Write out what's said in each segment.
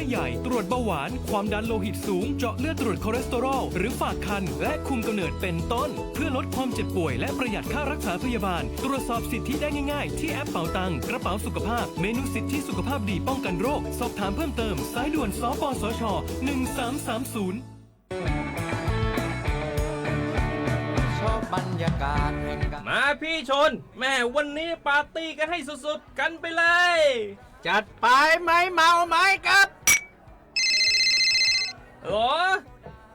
ใหญ่ ตรวจเบาหวาน ความดันโลหิตสูง เจาะเลือดตรวจคอเลสเตอรอล หรือฝากครรภ์ และคุมกำเนิดเป็นต้น เพื่อลดความเจ็บป่วยและประหยัดค่ารักษาพยาบาล ตรวจสอบสิทธิได้ง่ายๆ ที่แอปเป๋าตัง กระเป๋าสุขภาพ เมนูสิทธิสุขภาพดีป้องกันโรค สอบถามเพิ่มเติม สายด่วน สปสช หนึ่งสามสามศูนย์ มาพี่ชน แม่วันนี้ปาร์ตี้กันให้สุดๆ กันไปเลย จัดไป ไม้เมาไม้กับ หรอ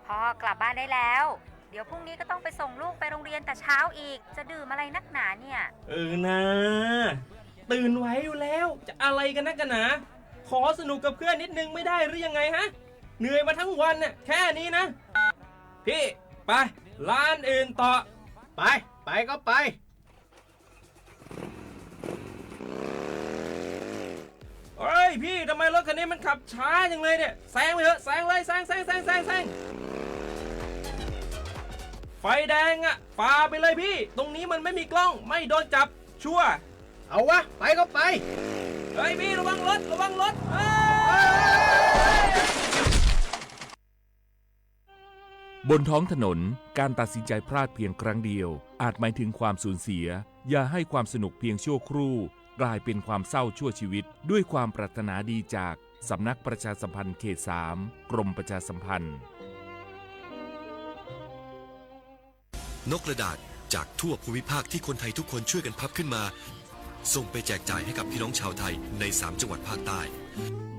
พ่อกลับบ้านได้แล้ว เดี๋ยวพรุ่งนี้ก็ต้องไปส่งลูกไปโรงเรียนแต่เช้าอีก จะดื่มอะไรนักหนาเนี่ย เออนะ ตื่นไหวอยู่แล้ว จะอะไรกันนักกันหนา ขอสนุกกับเพื่อนนิดนึงไม่ได้หรือยังไงฮะ เหนื่อยมาทั้งวันน่ะ แค่นี้นะ พี่ ไป ร้านอื่นต่อ ไป ไปก็ไป เฮ้ยพี่ ทำไมรถคันนี้มันขับช้าจังเลยเนี่ย แซงไปเถอะ แซงเลย แซง แซง แซง แซง แซง ไฟแดงอะ ฝ่าไปเลยพี่ ตรงนี้มันไม่มีกล้อง ไม่โดนจับ ชัวร์ เอาวะ ไปก็ไป เฮ้ยพี่ ระวังรถ ระวังรถ เฮ้ย บนท้องถนน การตัดสินใจพลาดเพียงครั้งเดียว อาจหมายถึงความสูญเสีย อย่าให้ความสนุกเพียงชั่วครู่ กลายเป็นความเศร้าชั่วชีวิต ด้วยความปรารถนาดีจาก สำนักประชาสัมพันธ์เขตสาม กรมประชาสัมพันธ์ นกกระดาษจากทั่วภูมิภาคที่คนไทยทุกคนช่วยกันพับขึ้นมา ส่งไปแจกจ่ายให้กับพี่น้องชาวไทยในสามจังหวัดภาคใต้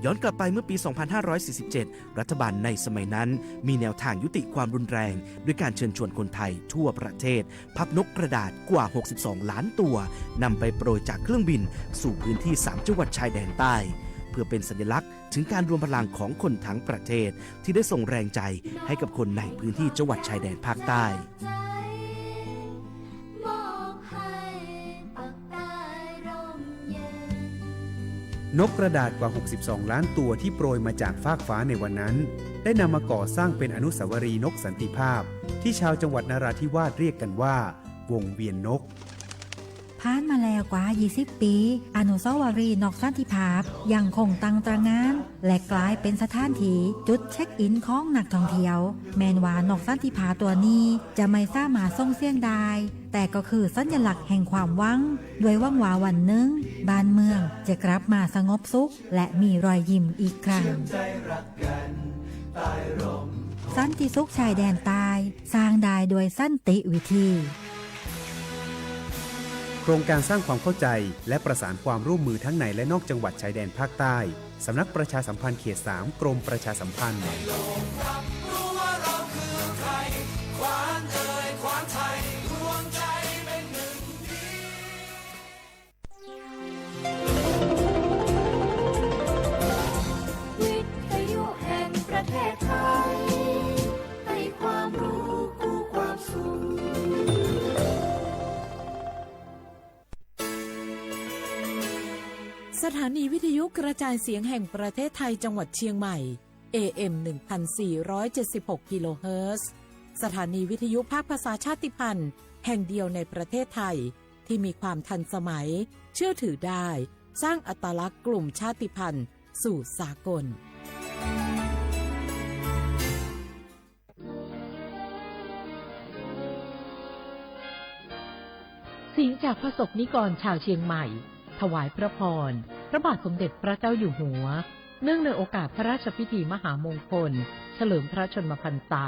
ย้อนกลับไปเมื่อปี สองพันห้าร้อยสี่สิบเจ็ด รัฐบาลในสมัยนั้นมีแนวทางยุติความรุนแรง ด้วยการเชิญชวนคนไทยทั่วประเทศ พับนกกระดาษกว่า หกสิบสองล้านตัว นำไปโปรยจากเครื่องบินสู่พื้นที่สามจังหวัดชายแดนใต้ เพื่อเป็นสัญลักษณ์ถึงการรวมพลังของคนทั้งประเทศ ที่ได้ส่งแรงใจให้กับคนในพื้นที่จังหวัดชายแดนภาคใต้ นกกระดาษกว่า หกสิบสองล้านตัวที่โปรยมาจากฟากฟ้าในวันนั้น ได้นำมาก่อสร้างเป็นอนุสาวรีย์นกสันติภาพ ที่ชาวจังหวัดนราธิวาสเรียกกันว่า วงเวียนนก ผ่านมาแล้วกว่า ยี่สิบ ปี อนุสาวรีย์นกสันติภาพยังคงตั้งตระหง่าน และกลายเป็นสถานที่จุดเช็คอินของนักท่องเที่ยว แม้นว่านกสันติภาพตัวนี้จะไม่สามารถส่งเสียงได้ แต่ก็คือสัญลักษณ์แห่งความหวัง ด้วยหวังว่าวันหนึ่ง บ้านเมืองจะกลับมาสงบสุข และมีรอยยิ้มอีกครั้ง สันติสุขชายแดนใต้ สร้างได้ด้วยสันติวิธี โครงการสร้างความเข้าใจ และประสานความร่วมมือทั้งในและนอกจังหวัดชายแดนภาคใต้ สำนักประชาสัมพันธ์เขตสาม กรมประชาสัมพันธ์ วิทยุแห่งประเทศไทย ให้ความรู้คู่ความสุข สถานีวิทยุกระจายเสียงแห่งประเทศไทยจังหวัดเชียงใหม่ เอ เอ็ม หนึ่งพันสี่ร้อยเจ็ดสิบหก กิโลเฮิรตซ์ สถานีวิทยุภาคภาษาชาติพันธุ์แห่งเดียวในประเทศไทย ที่มีความทันสมัย เชื่อถือได้ สร้างอัตลักษณ์กลุ่มชาติพันธุ์สู่สากล เสียงจากพระสงฆ์นิกรชาวเชียงใหม่ ถวายพระพร พระบาทสมเด็จพระเจ้าอยู่หัว เนื่องในโอกาสพระราชพิธีมหามงคล เฉลิมพระชนมพรรษา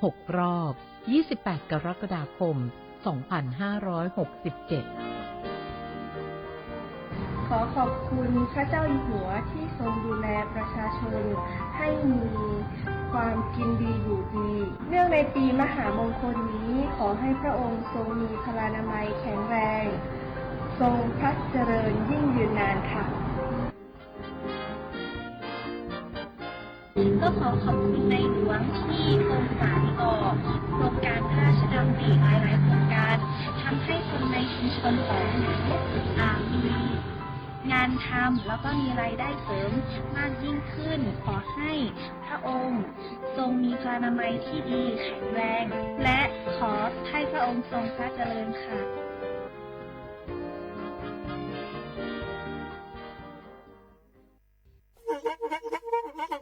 หก รอบ ยี่สิบแปด กรกฎาคม สองพันห้าร้อยหกสิบเจ็ด ขอขอบคุณพระเจ้าอยู่หัวที่ทรงดูแลประชาชนให้มีความกินดีอยู่ดี เนื่องในปีมหามงคลนี้ ขอให้พระองค์ทรงมีพลานามัยแข็งแรง ทรงพระเจริญยิ่งยืนนานค่ะ ก็ขอขอบคุณในหลวงที่ทรงสานต่อโครงการพระราชดำริหลายๆโครงการ ทำให้คนในชุมชนของหนู อ่า มีงานทำ แล้วก็มีรายได้เสริมมากยิ่งขึ้น ขอให้พระองค์ทรงมีพลานามัยที่ดีแข็งแรง และขอให้พระองค์ทรงพระเจริญค่ะ เ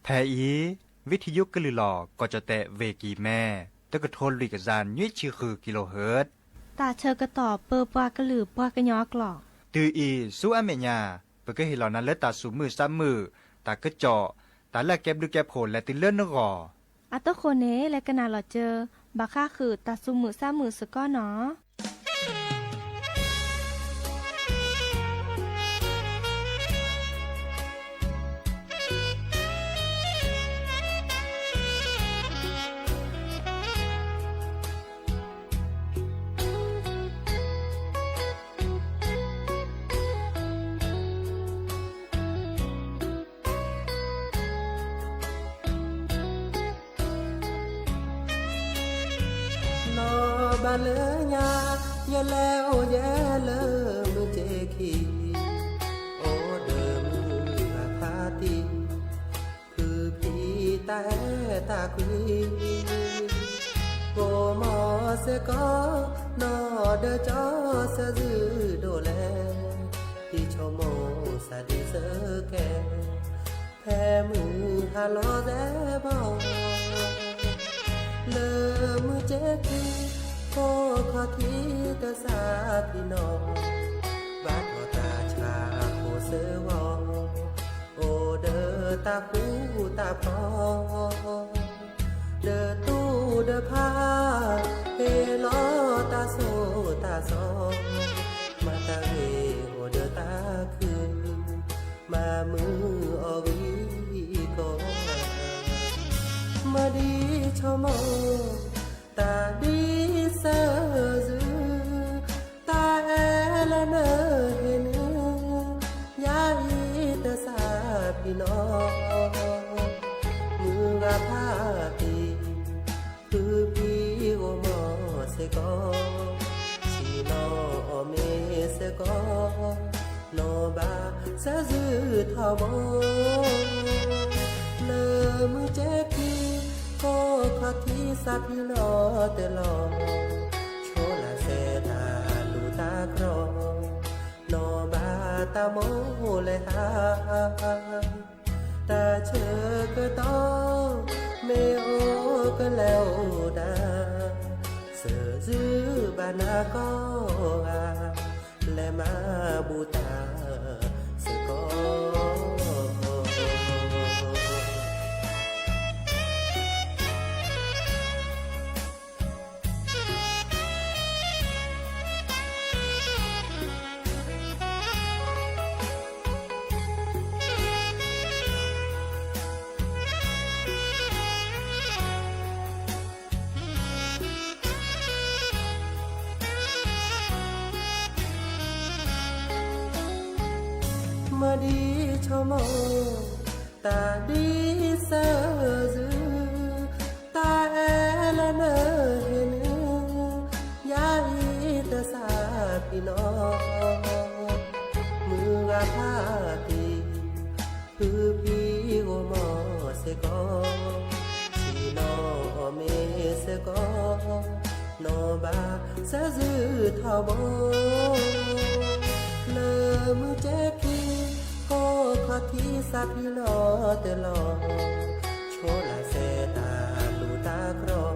ဖဲအံၤ ဝံထံယိကလုာ်လီၤ ကီၢ်ကၠီၣ်တဲၣ် ဝ့ၢ်ကံၤမဲ တကထိလွံၢ်ကယၤနွံဆံဃု kilohertz တၢ်ဆၢကတီၢ်ပၢပှၤကလုာ်ပှၤကညီအကျိာ် တုၤအံၤဆူအမဲာ်ညါ ပကဟ့ၣ်လီၤနၤလၢတၢ်သူၣ်မုာ်သးမုာ် တၢ်ကစီၣ် တၢ်လၢအကဲဘျုးကဲဖှိၣ်လဲၤတုၤလၢနဂီၢ် အတဃိန့ၣ် လဲၤကနၣ်လီၤစၢၤ ဘၣ်ဃးဃုာ်တၢ်သူၣ်မုာ်သးမုာ်စ့ၢ်ကီးနီၤ. နီၢ်ဘၣ်လၢညါ ယလဲၤအိၣ်ယဲလၢမုၢ်က့ခံ အိၣ်ဒီးမုၢ်ဂၤဖးတံၢ် ဖုဖံတၢ်အဲၣ်တၢ်ကွံ ကိးမီၤစ့ၢ်ကီး နီၢ်ဒီးကၠီဆၢဇုဒိၣ်လဲၣ် ယဆိကမိၣ်စၢ်ဒ်စၢကဲ ဖဲမုၢ်ဟါလီၤသဲဘီ လၢမုၢ်က့ခံ ဖိခီၣ်ထံးတစးဖံးနီၣ် ဘၣ်ထီၣ်တၢ်ဆါဖိစၢဝီ အိၣ်ဒီးတၢ်ဃူတၢ်ဖိး ဒီးတူၢ်ဒီးဖး ဟ့ၣ်လီၤတၢ်ဆိၣ်တၢ်ဆီ မၤတၢ်ဂ့ၤအိၣ်ဒီးတၢ်ခု မၤမုာ်အီၤဂံၢ်ကီ မ့ၢ်ဒ်ဆိကမိၣ် တၢ်ဒ်စၢၤစု တၢ်အဲၣ်လၢနဟ့ၣ်နုာ် ယၤအံၤတစးဖံးနီၣ် မုၢ်ဂၤဖးတံၢ် ဖုဖံဂီၤမီၤစ့ၢ်ကီး ဆံးနီၣ်အီၣ်မ့ၤစ့ၢ်ကီး နီၢ်ဘၣ်စၢၤစုထီဘိ လၢမုၢ်က့ခံ ဖိခီၣ်ထံးစးဖံးလီၤတၢ်လီၤ ဆိလၢစဲတၢ်လူၢ်တၢ်ကြီ နီၢ်ဘၣ်တၢ်မိၣ်လဲၤဟး တၢ်ဆၢကတီၢ် မ့ၢ်အိၣ်ကလဲၤအိၣ်ဒၣ် စၢၤစုဘၣ်နၤကိးဂၤ လဲၤမၤဘူၣ်တၢ်စ့ၢ်ကီး မ့ၢ်ဒ်ဆိကမိၣ် တၢ်ဒ်စၢၤစု တၢ်အဲၣ်လၢနဟ့ၣ်နုာ် ယၤအံၤတစးဖံးနီၣ် မုၢ်ဂၤဖးတံၢ် ဖုဖံဂီၤမီၤစ့ၢ်ကီး ဆံးနီၣ်အီၣ်မ့ၤစ့ၢ်ကီး နီၢ်ဘၣ်စၢၤစုထီဘိ လၢမုၢ်က့ခံ ဖိခီၣ်ထံးစးဖံးလီၤတၢ်လီၤ ဆိလၢစဲတၢ်လူၢ်တၢ်ကြီ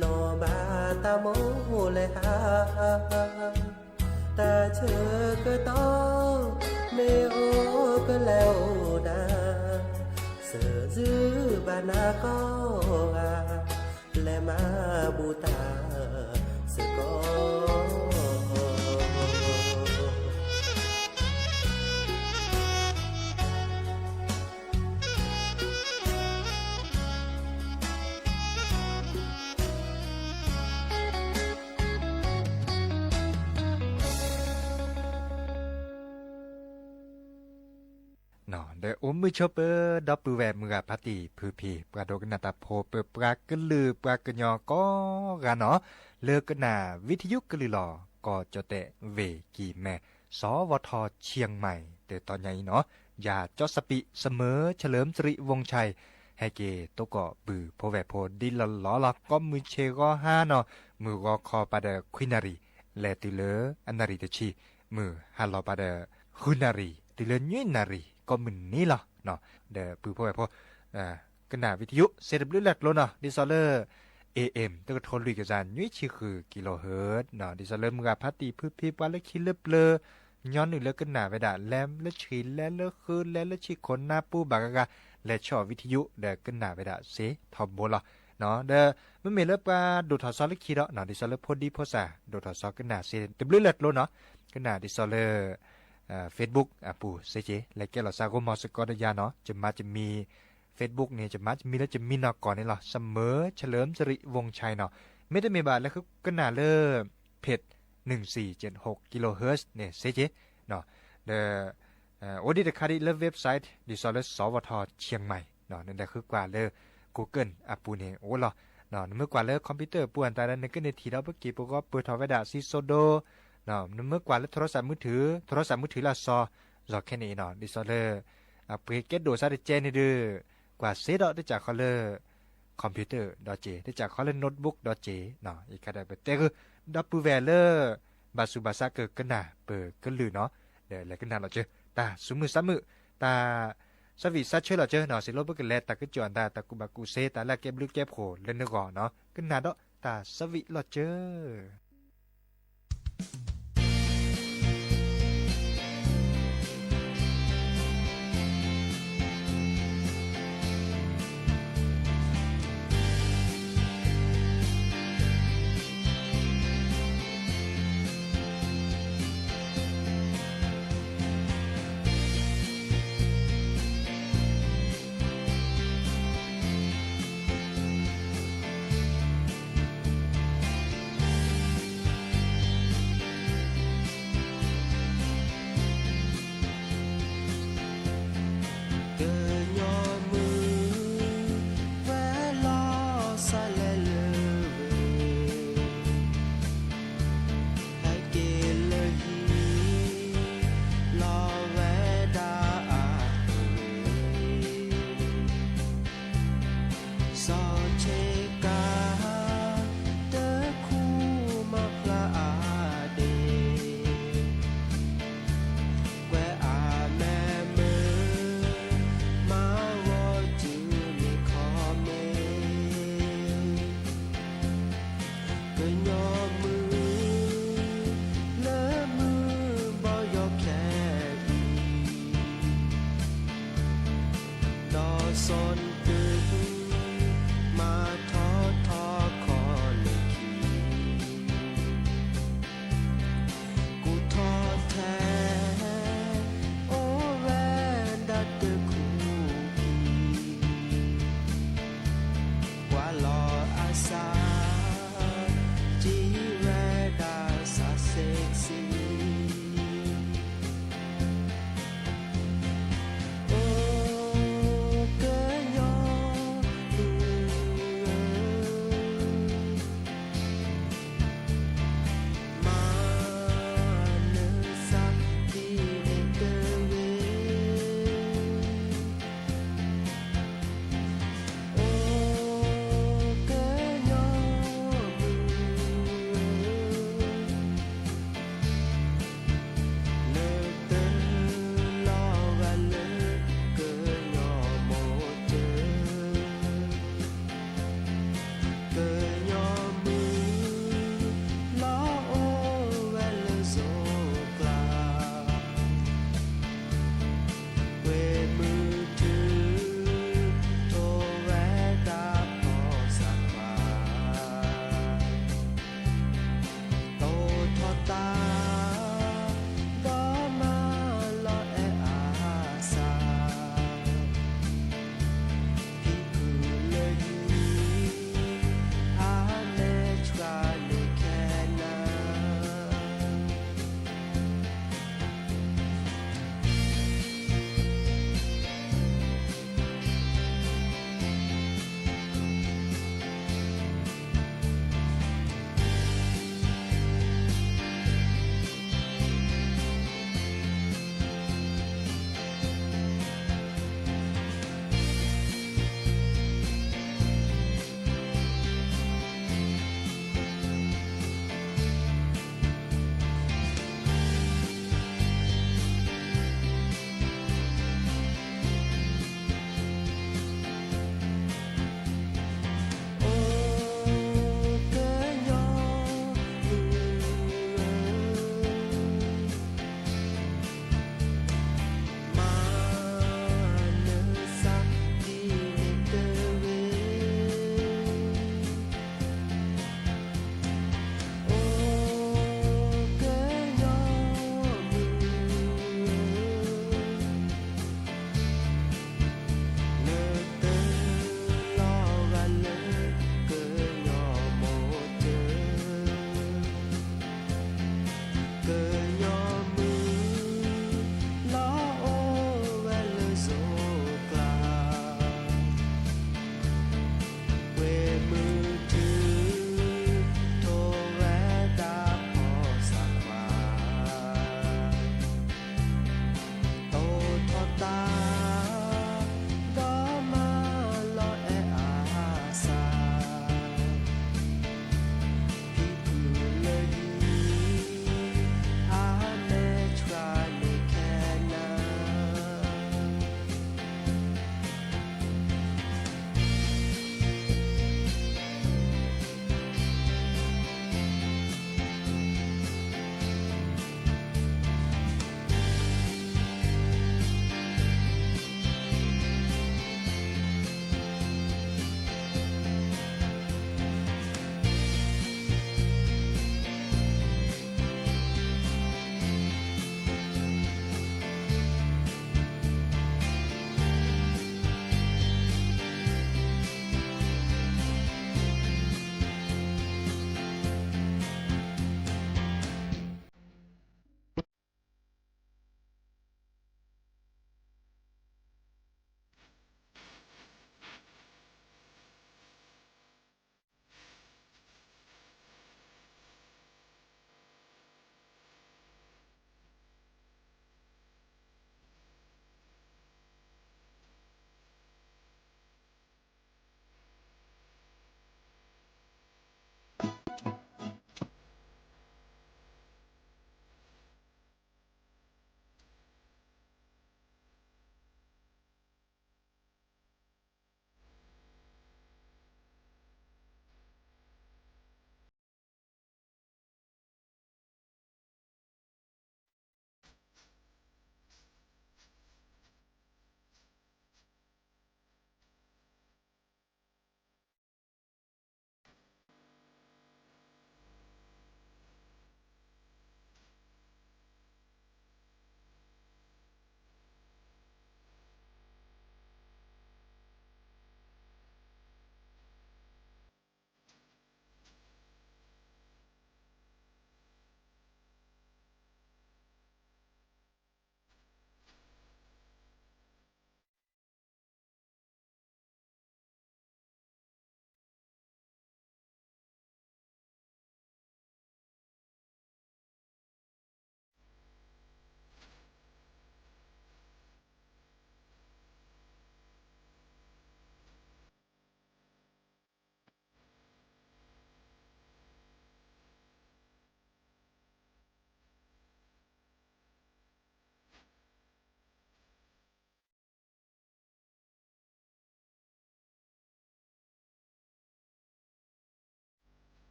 နီၢ်ဘၣ်တၢ်မိၣ်လဲၤဟး တၢ်ဆၢကတီၢ် မ့ၢ်အိၣ်ကလဲၤအိၣ်ဒၣ် စၢၤစုဘၣ်နၤကိးဂၤ လဲၤမၤဘူၣ်တၢ်စ့ၢ်ကီး ဒီးအိၣ်မုာ်ဆိပၢၤ ဒီပုၢ်ဝဲၢ်မုၢ်ဂၤဖးတံၢ်ဖုဖံ ပှၤဒိကနၣ်တၢ်ဖိ ပပှၤကလုာ်ပှၤကညီကိးဂၤနီၤ လၢကနၣ်ဝံထံယိကလုာ်လီၤ ကီၢ်ကၠီၣ်တဲၣ် ဝ့ၢ်ကံၤမဲ စီၤဝီၤထီၣ် เชียงใหม่ တတီၤညါအံၤနီၤ ယၤကၠီစပံး เสมอเฉลิมสิริวงศ์ชัย ဟဲက့ၤသကိးပုၢ်ဖိဝဲၢ်ဖိဒ်လီၢ်လီၢ်လီၤ ကိးမုၢ်ဆ့ၣ်ဂီၤဟါနီၤ မုၢ်ဂီၤခီပၤဒီးခွံနၣ်ရံၣ် လဲၤတုၤလၢအနၣ်ရံၣ်တဆံ မုၢ်ဟါလီၤပၤဒီး ဃုနၣ်ရံၣ် တုၤလၢနွံနၣ်ရံၣ် ကိးမုၢ်နံၤလီၤ ဒီးပုၢ်ဖိဝဲၢ်ဖိ ကနၣ်ဝံထယုၣ်စ့တဘျုးလၢ်ကျိနီၤ ဒ်သိးလၢ A M တကထိလွံၢ်ကယၤနွံဆံဃု kilohertz နီၤ ဒ်သိးလၢမုၢ်ဂၤဖါတံၢ်ဖုဖံပှၤလၢခံလၢပျၢၤ ညီနုၢ်လၢကနၣ်ဝဲဒၣ် လဲၤလၢဆံး လဲၤလၢဃု လဲၤလၢဆံးခိၣ်နၢ်ပူၤဘၣ်ဂၤဂၤ လဲၤဆီၣ်ဝံထယုၣ်ဒီးကနၣ်ဝဲဒၣ်စ့ထီဘိလီၤ. ဒီးမ့မ့ၢ်လၢပှၤဒိၣ်ထီၣ်စီလၢခံဒီးနီၤ ဒ်သိးလၢဖိဒံဖိစၢ် ဒိၣ်ထီၣ်စီကနၣ်စ့တဘျုးလၢ်ကျိနီၤ ကနၣ်ဒ်သိးလၢ Facebook အပူၤစ့က့ လဲၤကဲလီၤစးဂိမီၤစ့ၢ်ကီးဒီးယၤနီၤ ယမါယမံ Facebook န့ၣ် ယမါယမံလၢယမံနီၢ်ကီၢ်န့ၣ်လီၤ စမၢ เฉลิมสิริ วงศ์ชัย နီၤ မ့တမ့ၢ်ဘၣ်လၢကနၣ်လၢ เพจ หนึ่งสี่เจ็ดหก kilohertz န့ၣ်စ့က့ ဒီး အိၣ်ဒံးတခါဒံးလၢ website ဒ်သိးလၢ สวท เชียงใหม่ နလဲၤဃုကွၢ်လၢ Google အပူၤန့ၣ်အိၣ်လီၤ. နမ့ၢ်ကွၢ်လၢ computer အပူၤအတၢ်ဒီး နကန့ၢ်ထံၣ်ဒီးပက့ၤပဂီၢ်ပၢၢ်ထီၣ်ဝဲဒၣ်စံစိဒိ နမ့ၢ်ကွၢ်လၢ โทรศัพท์มือถือ โทรศัพท์มือถือ လၢအစီ စီၤခဲန့ၣ်အံၤနီၤ ဒ်သိးလၢ အပှ့ၤကဲဒိၣ်စးတကဲန့ၣ်ဒီး ကွၢ်စ့ဒီးတစးခီလၢ computer ဒီးက့ၤ တစးခီလၢ notebook ဒီးက့ၤ ယခါဒီးပတဲဂုၢ် ဒီပုၢ်ဝဲၢ်လၢ ဘၣ်ဆူးဘၣ်ဆါကကနၣ်ပၢၢ်ကလုၢ်နီၤ ဒီးလဲၤကနၣ်လီၤကၢ တၢ်ဆူးမုၢ်ဆါမုာ် တၢ် ဆၢဝံၣ်ဆၢဆၢလီၤကၢနီၤ စံးလၢပကလဲၤတၢ်ကစီၣ်အတၢ် တၢ်ကူၣ်ဘၣ်ကူၣ်စ့ တၢ်လၢအကဲဘျုးကဲဖှိၣ်လၢနဂီၢ်နီၤ ကနၣ်ဒီးတၢ်ဆၢဝံၣ်လီၤကၢ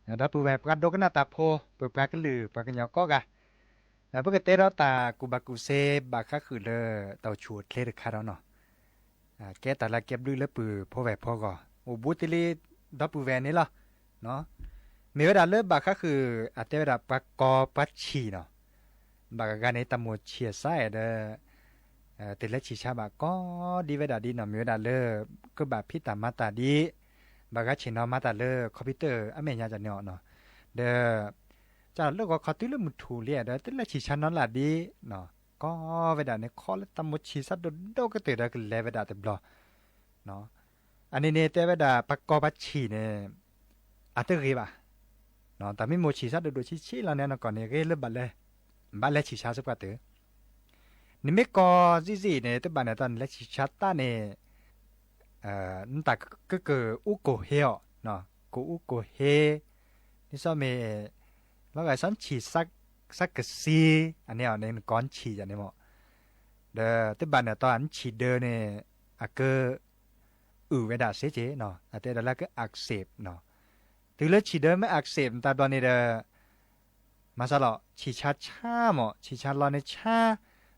ဒီပုၢ်ဝဲၢ်ပှၤဒိကနၣ်တၢ်ဖိ ပပှၤကလုာ်ပှၤကညီကိးဂၤ, ပကတဲဒီးတၢ်ကူၣ်ဘၣ်ကူၣ်သ့ဘၣ်ဃးဃုာ်လၢတၢ်အိၣ်ဆူၣ်အိၣ်ချ့တခါဒီးနီၤ, ကဲတၢ်လၢကဲဘျုးလၢပုၢ်ဖိဝဲၢ်ဖိအဂီၢ်, အိၣ်ဘူးတ့ၢ်လံဒီပုၢ်ဝဲၢ်န့ၣ်လီၤ. မ့ၢ်ဝဲဒၣ်လၢဘၣ်ဃးဃုာ် အတဲဝဲဒၣ်ပှၤကီပှၤဆံၣ်နီၤ, ဘၣ်ဂၤဂၤန့ၣ် တၢ်မိၣ်ဆံၣ်အသးအဲၣ်ဒီး တလဲၤဆံၣ်ဆါဘၣ်ကီဒ်ဝဲဒၣ်ဒ်နီၤ, မ့ၢ်ဝဲဒၣ်လၢ ကဘၣ်ဖံးတၢ်မၤတၢ်ဒ် ဘၣ်ဂၤဆ့ၣ်နီၤမၤတၢ်လၢ computer အမဲာ်ညါန့ၣ်အီၤနီၤ, ဒီး ကလၢဂီၤခီတုၤလၢမုၢ်ထူၣ်လံဒီး တလဲၤဆံၣ်ဆါနီတလၢ်ဒ် ကီဝဲဒၣ်န့ၣ် ခီလၢတၢ်မိၣ်ဆံၣ်သးဒိၣ်ဒိၣ်ကတၢၢ်ဒီးကလဲၤဝဲဒၣ်တဘျီ အန့ၣ်န့ၣ် တဲဝဲဒၣ်ပှၤကီပှၤဆံၣ်န့ၣ် အတဂ့ၤဘၣ်. တၢ်မ့ၢ်မိၣ်ဆံၣ်သးဒိၣ်ဒိၣ်ဆံးဆံးလီၤန့ၣ် အနီၢ်ကီၢ်န့ၣ် ဂ့ၤလၢဘၣ်လဲၤ ဘၣ်လဲၤဆံၣ်ဆါစ့ၢ်ကီးတၢ်, နမ့ၢ်ကီစံၣ်စံၣ်န့ၣ် တဘၣ်န့ၣ်တၢ်နလဲၤဆံၣ်ဆါတၢ်န့ၣ် နတၢ်ကကအိၣ်ကိၢ်ဟ့အီၤ, ကိၢ်အူကိၢ်ဟ့, ဒ်သိးမ့ၢ် လီၤဂာ်စီနဆံၣ် စးကစံ အန့ၣ်အီၤန့ၣ် နကီနဆံၣ်ယၤန့ၣ်မး, ဒီးတဘၣ်န့ၣ်တီနဆံၣ်ဒၢန့ၣ် အက အုၣ်ဝဲဒၣ်စ့ၢ်ကီးနီၤ, အတဲဒၣ်လၢက accept နီၤ, တုၤလၢဆံၣ်ဒၢမ့ၢ် accept တၢ်ဘျီန့ၣ်ဒီး မၤစၢ်လီၤ ဆံၣ်ဆါဆါမး ဆံၣ်ဆါလီၤန့ၣ်ဆါ,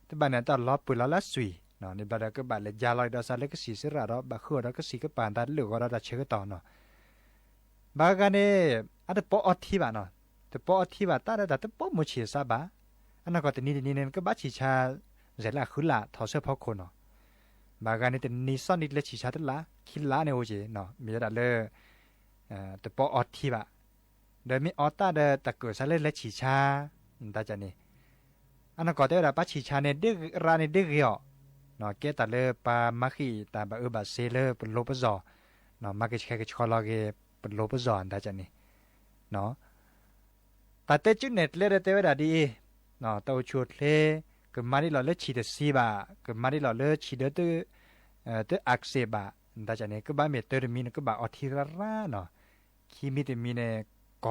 တဘၣ်န့ၣ်တၢ်လီၤပှ့ၤလီၤလၢအသွံၣ်, န့ၣ်ဘျီဒီးကဘၣ်လဲၤယါလီၤဒီးစးလၢကစံၣ်စရၣ်ဒီး ဘၣ်ဃုအီၤဒီးကစံၣ်ကပၤတၢ်လၢာ်ဂီၤဒီးတၢ်ဆၢကတီၢ်နီၤ, ဘၣ်ဂၤန့ၣ် အတပိာ်အီထံဘၣ်နီၤ, တပိာ်အီထံဘၣ်တၢ်ဒီးတၢ်တပိာ်မိၣ်ဆံၣ်အသးဘၣ်, အနီၢ်ကီၢ်တနံၤတနံၤန့ၣ် နကဘၣ်ဆံၣ်ဆါ စဲးလၢအဃုလၢ်ထီၣ်ဆၢဖီခိၣ်နီၤ, ဘၣ်ဂၤန့ၣ်တနံၤစီနံၤတလဲၤဆံၣ်ဆါတလၢ် ခံလၢ်န့ၣ်အိၣ်က့ၤ, မ့ၢ်ဝဲဒၣ်လၢ တပိာ်အီထံဘၣ်, ဒီးမ့ၢ်အီတၢ်ဒီးတၢ်ကၢၣ်စးလၢလဲၤဆံၣ်ဆါ, တၢ်ကန့ၣ်, အနီၢ်ကီၢ်တဲဝဲဒၣ်ပှၤဆံၣ်ဆါန့ၣ် ဒ်ရၣ်န့ၣ်ဒ်ဂ့ၤအီၤ, ကဲတၢ်လၢပှၤမၤဃံးတၢ်ဘၣ်အၢဘၣ်စ့လၢပလိၤပစီၤ, မၤကဆှဲကဆှီလီၤဂ့ၤ ပလိၤပစီၤ တၢ်ကန့ၣ်, တၢ်တဲကၠုနဲၣ်ကျဲဒီးတဲဝဲဒၣ်ဒ်အံၤ, တၢ်အိၣ်ဆူၣ်အိၣ်ချ့ ကမၤဒ်လီၤလၢဆံၣ်တဆံဘၣ်, ကမၤဒ်လီၤလၢဆံၣ်ဒၢ တ accept ဘၣ်, တၢ်ကန့ၣ် ကဘၣ်မ့ၢ်တၢ်တမံၤန့ၣ် ကဘၣ်အီထံရၣ်ရၣ်နီၤ, ခံမံၤတမံၤန့ၣ် ကီန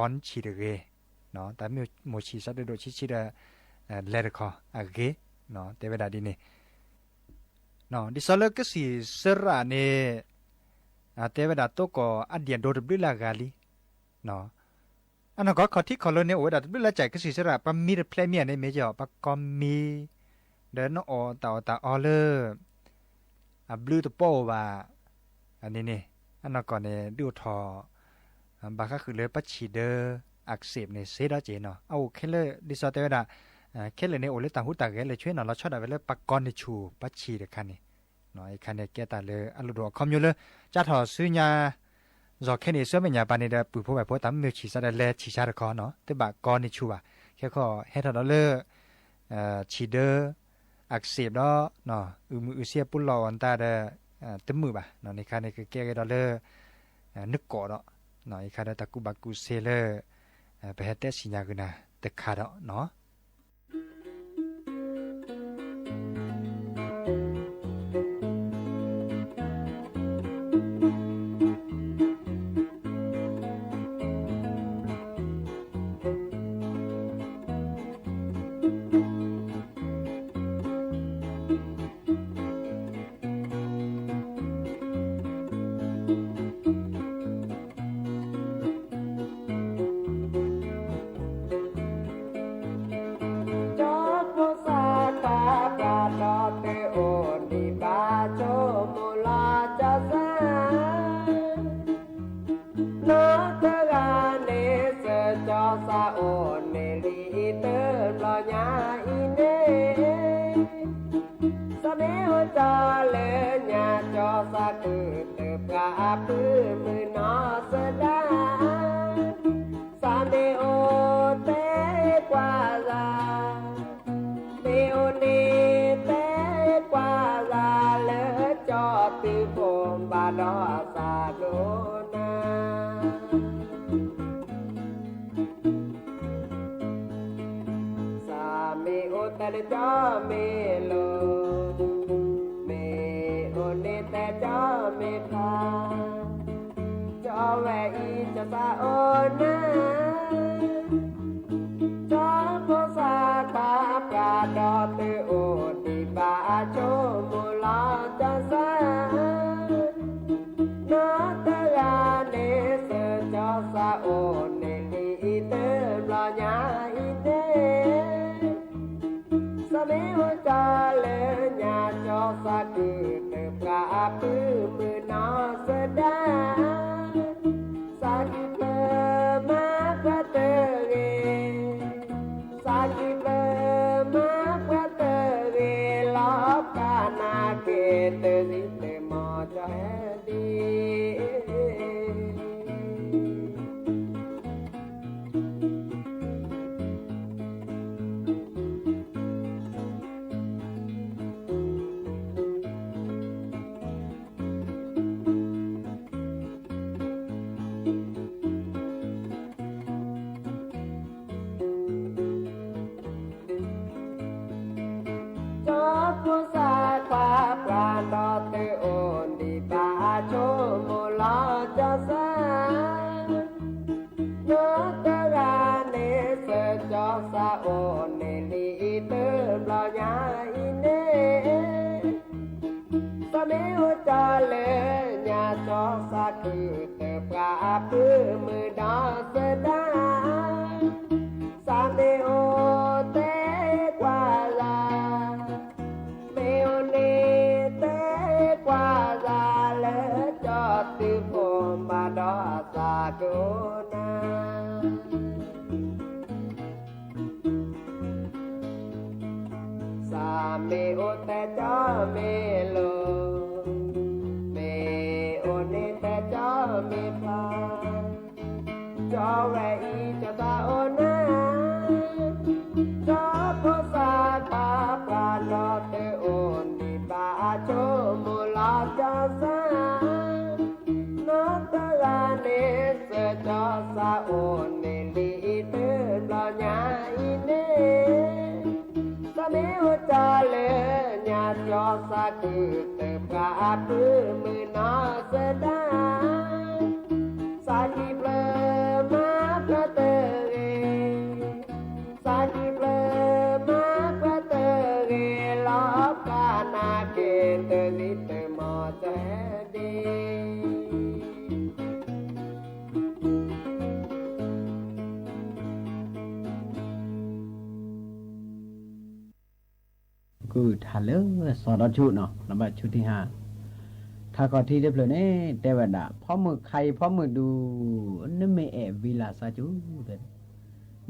ဆံၣ်တဂ့ၤ, တၢ်မ့ၢ်မိၣ်ဆံၣ်သးဒိၣ်ဒိၣ်ဆံးဆံးဒီး လဲၤတခီအဂ့ၤ, တဲဝဲဒၣ်ဒ်န့ၣ်, ဒ်သိးလၢကစံၣ်စရၣ်န့ၣ် တဲဝဲဒၣ်တိၢ်ကီၢ်အဒံၣ်အဒိတဘျုးလၢအဂၤလံ, အနီၢ်ကီၢ်ခီၣ်ထံးခီၣ်လိၤန့ၣ် အိၣ်ဝဲဒၣ်တဘျုးလၢကစၢ်ကစံၣ်စရၣ် ပှၤမံတဖျဲးမံန့ၣ် မ့ၢ်ကီး ပှၤကီမံ, ဒီးနအီၣ်တၢ်အီၣ်တၢ်အီလၢ အဘျုးတပီၢ်အိၣ်ဘၣ်, အန့ၣ်န့ၣ် အနီၢ်ကီၢ်န့ၣ် ဒုးအိၣ်ထီၣ် ဘၣ်ဃးဃုာ်လၢပှၤဆံၣ်ဒၢ accept န့ၣ် စ့ဒီးက့ၤနီၤ, အအိၣ်ခဲလၢာ် ဒ်သိးတဲဝဲဒၣ် ခဲလၢာ်န့ၣ် အိၣ်လၢတၢ်ဟူးတၢ်ဂဲၤလၢာ်ဆ့နီၤ, လီၤဆီဒၣ်ဝဲလၢပှၤကီန့ၢ်ဆူၣ် ပှၤဆံၣ်တခါန့ၣ်, အခါန့ၣ် ကဲတၢ်လၢအလိၣ်ဒိၣ်အခီပညီလၢ ကၢ်ထီၣ်ဆူညါ စီၤခဲန့ၣ် ဆူမဲာ်ညါပၤန့ၣ်ဒီး ပုၢ်ဖိဝဲၢ်ဖိတၢ်မုာ်ဆံၣ်စးဒီးလဲၤဆံၣ်ဆါတခီနီၤ, တဘၣ်ကီန့ၢ်ဆူၣ်ဘၣ်, ခဲခီဟဲထီၣ်ဒီးလၢ ဆံၣ်ဒၢ accept ဒီး အုၣ်မုာ်အုၣ်ဆံးအပူၤလီၢ်အီၤတၢ်ဒီး တမုာ်ဘၣ်, န့ၣ်ခါန့ၣ် ကကဲက့ၤဒီးလၢ နကိးဒီး ယခါဒီးတၢ်ကူၣ်ဘၣ်ကူၣ်သ့လၢ ပဟဲတဲစံၣ်ညါက့ၤနၤတခါဒီးနီၤ. ကၠီဖိသၣ်ခွါပှၤဒီးသုအိၣ်ဒံးဘၣ်ဆိကမိၣ်လီၤကၠီစၢ် နီၢ်တဂၤန့ၣ်စၢၤကၠီစၢ်အိၣ်န့ၣ်လံတဘျီညါအံၤန့ၣ်, စးမ့ၢ်အိၣ်ကၠီလၢညါကၠီစၢ်ကုၢ်တပှၢ်ပုၢ်မုၢ်နီၢ်စၢၤဒၣ်, စးမ့ၢ်အိၣ်တဲကွၢ်စၢ် မ့ၢ်အိၣ်န့ၣ်တဲကွၢ်စၢ်လၢကၠီတုၤဖိဘၣ်ဒီးစးဒိၣ်နၤ စးမ့ၢ်အိၣ်တဲလၢကၠီမ့ၢ်လိၤ, မ့ၢ်အိၣ်န့ၣ်တဲကၠီမ့ၢ်ဖျါ, ကၠီဝဲအံၤကၠီစၢ်အိၣ်နၤ, ကၠီဖိသၣ်ခွါပှၤဒီးသုအိၣ်ဒံးဘၣ်ဆိကမိၣ်လီၤကၠီစၢ်, နီၢ်တဂၤန့ၣ်စၢၤကၠီစၢ်အိၣ်န့ၣ် မ့ၢ်အိၣ်တ့ၢ်လၢညါ ကၠီသးခုတပှၢ်အပုၢ်မုၣ်နီၢ်သဒါ, သးခုဖျၢၣ်မၤပှဲၤတဂ့ၤ, သးခုဖျၢၣ်မၤပှဲၤတဂ့ၤ, လီၤကနၣ်က့ၤတၢ်သံတမီၤကဟဲဒံး ကၠီဖိသၣ်ခွါပှၤဒီး သုအိၣ်ဒံးဘၣ်အဆိကမိၣ်လီၤကၠီသး, နီၢ်တဂၤန့ၣ် သၢကၠီသးအိၣ်န့ၣ်လံတဘျီညါအံၤန့ၣ်, သးမ့ၢ်အိၣ်တ့ၢ်လၢညါ ကၠီသးခုတပှၢ်အပုၢ်မုၣ်ဒီးသဒါ, သးမ့ၢ်အိၣ်တဲကွၢ်လၢ် မ့ၢ်အိၣ်န့ၣ်တဲကွၢ်လၢ်လၢ ကၠီသုးဖိမးဒီးသးကအိၣ်နၤ သးမ့ၢ်အိၣ်တဲကၠီမ့ၢ်လိၤ, မ့ၢ်အိၣ်န့ၣ်တဲကၠီမ့ၢ်ဖျါ, ကၠီဝဲအံၤကၠီသးအိၣ်နၤ, ကၠီဖိသၣ်ခွါပှၤဒီး သုအိၣ်ဒံးဘၣ်အဆိကမိၣ်လီၤကၠီသး, နီၢ်တဂၤန့ၣ် သၢကၠီသးအိၣ်န့ၣ်လံတဘျီညါအံၤန့ၣ်, သးမ့ၢ်အိၣ်တ့ၢ်လၢညါ ကၠီသးခုတပှၢ်အပုၢ်မုၣ်နီၢ်သဒါ, သးခုဖျၢၣ်မၤပှဲၤတဂ့ၤ, သးခုဖျၢၣ်မၤပှဲၤတဂ့ၤ, လီၤကနၣ်က့ၤတၢ်သံတမီၤကဟဲဒံး ကုၢ်ထါလၢစီၤဒီဆူၣ်နီၤ လီၤဘၣ်ဆူၣ်ထံဟါ, ထါခီၣ်ထံးတဖျၢၣ်န့ၣ် တဲဝဲဒၣ် ဖီမုၢ်ခါအံၤဖီမုၢ်ဒူ, နမ့ၢ်အဲၣ်ဝံလၢ်သးစူၤ,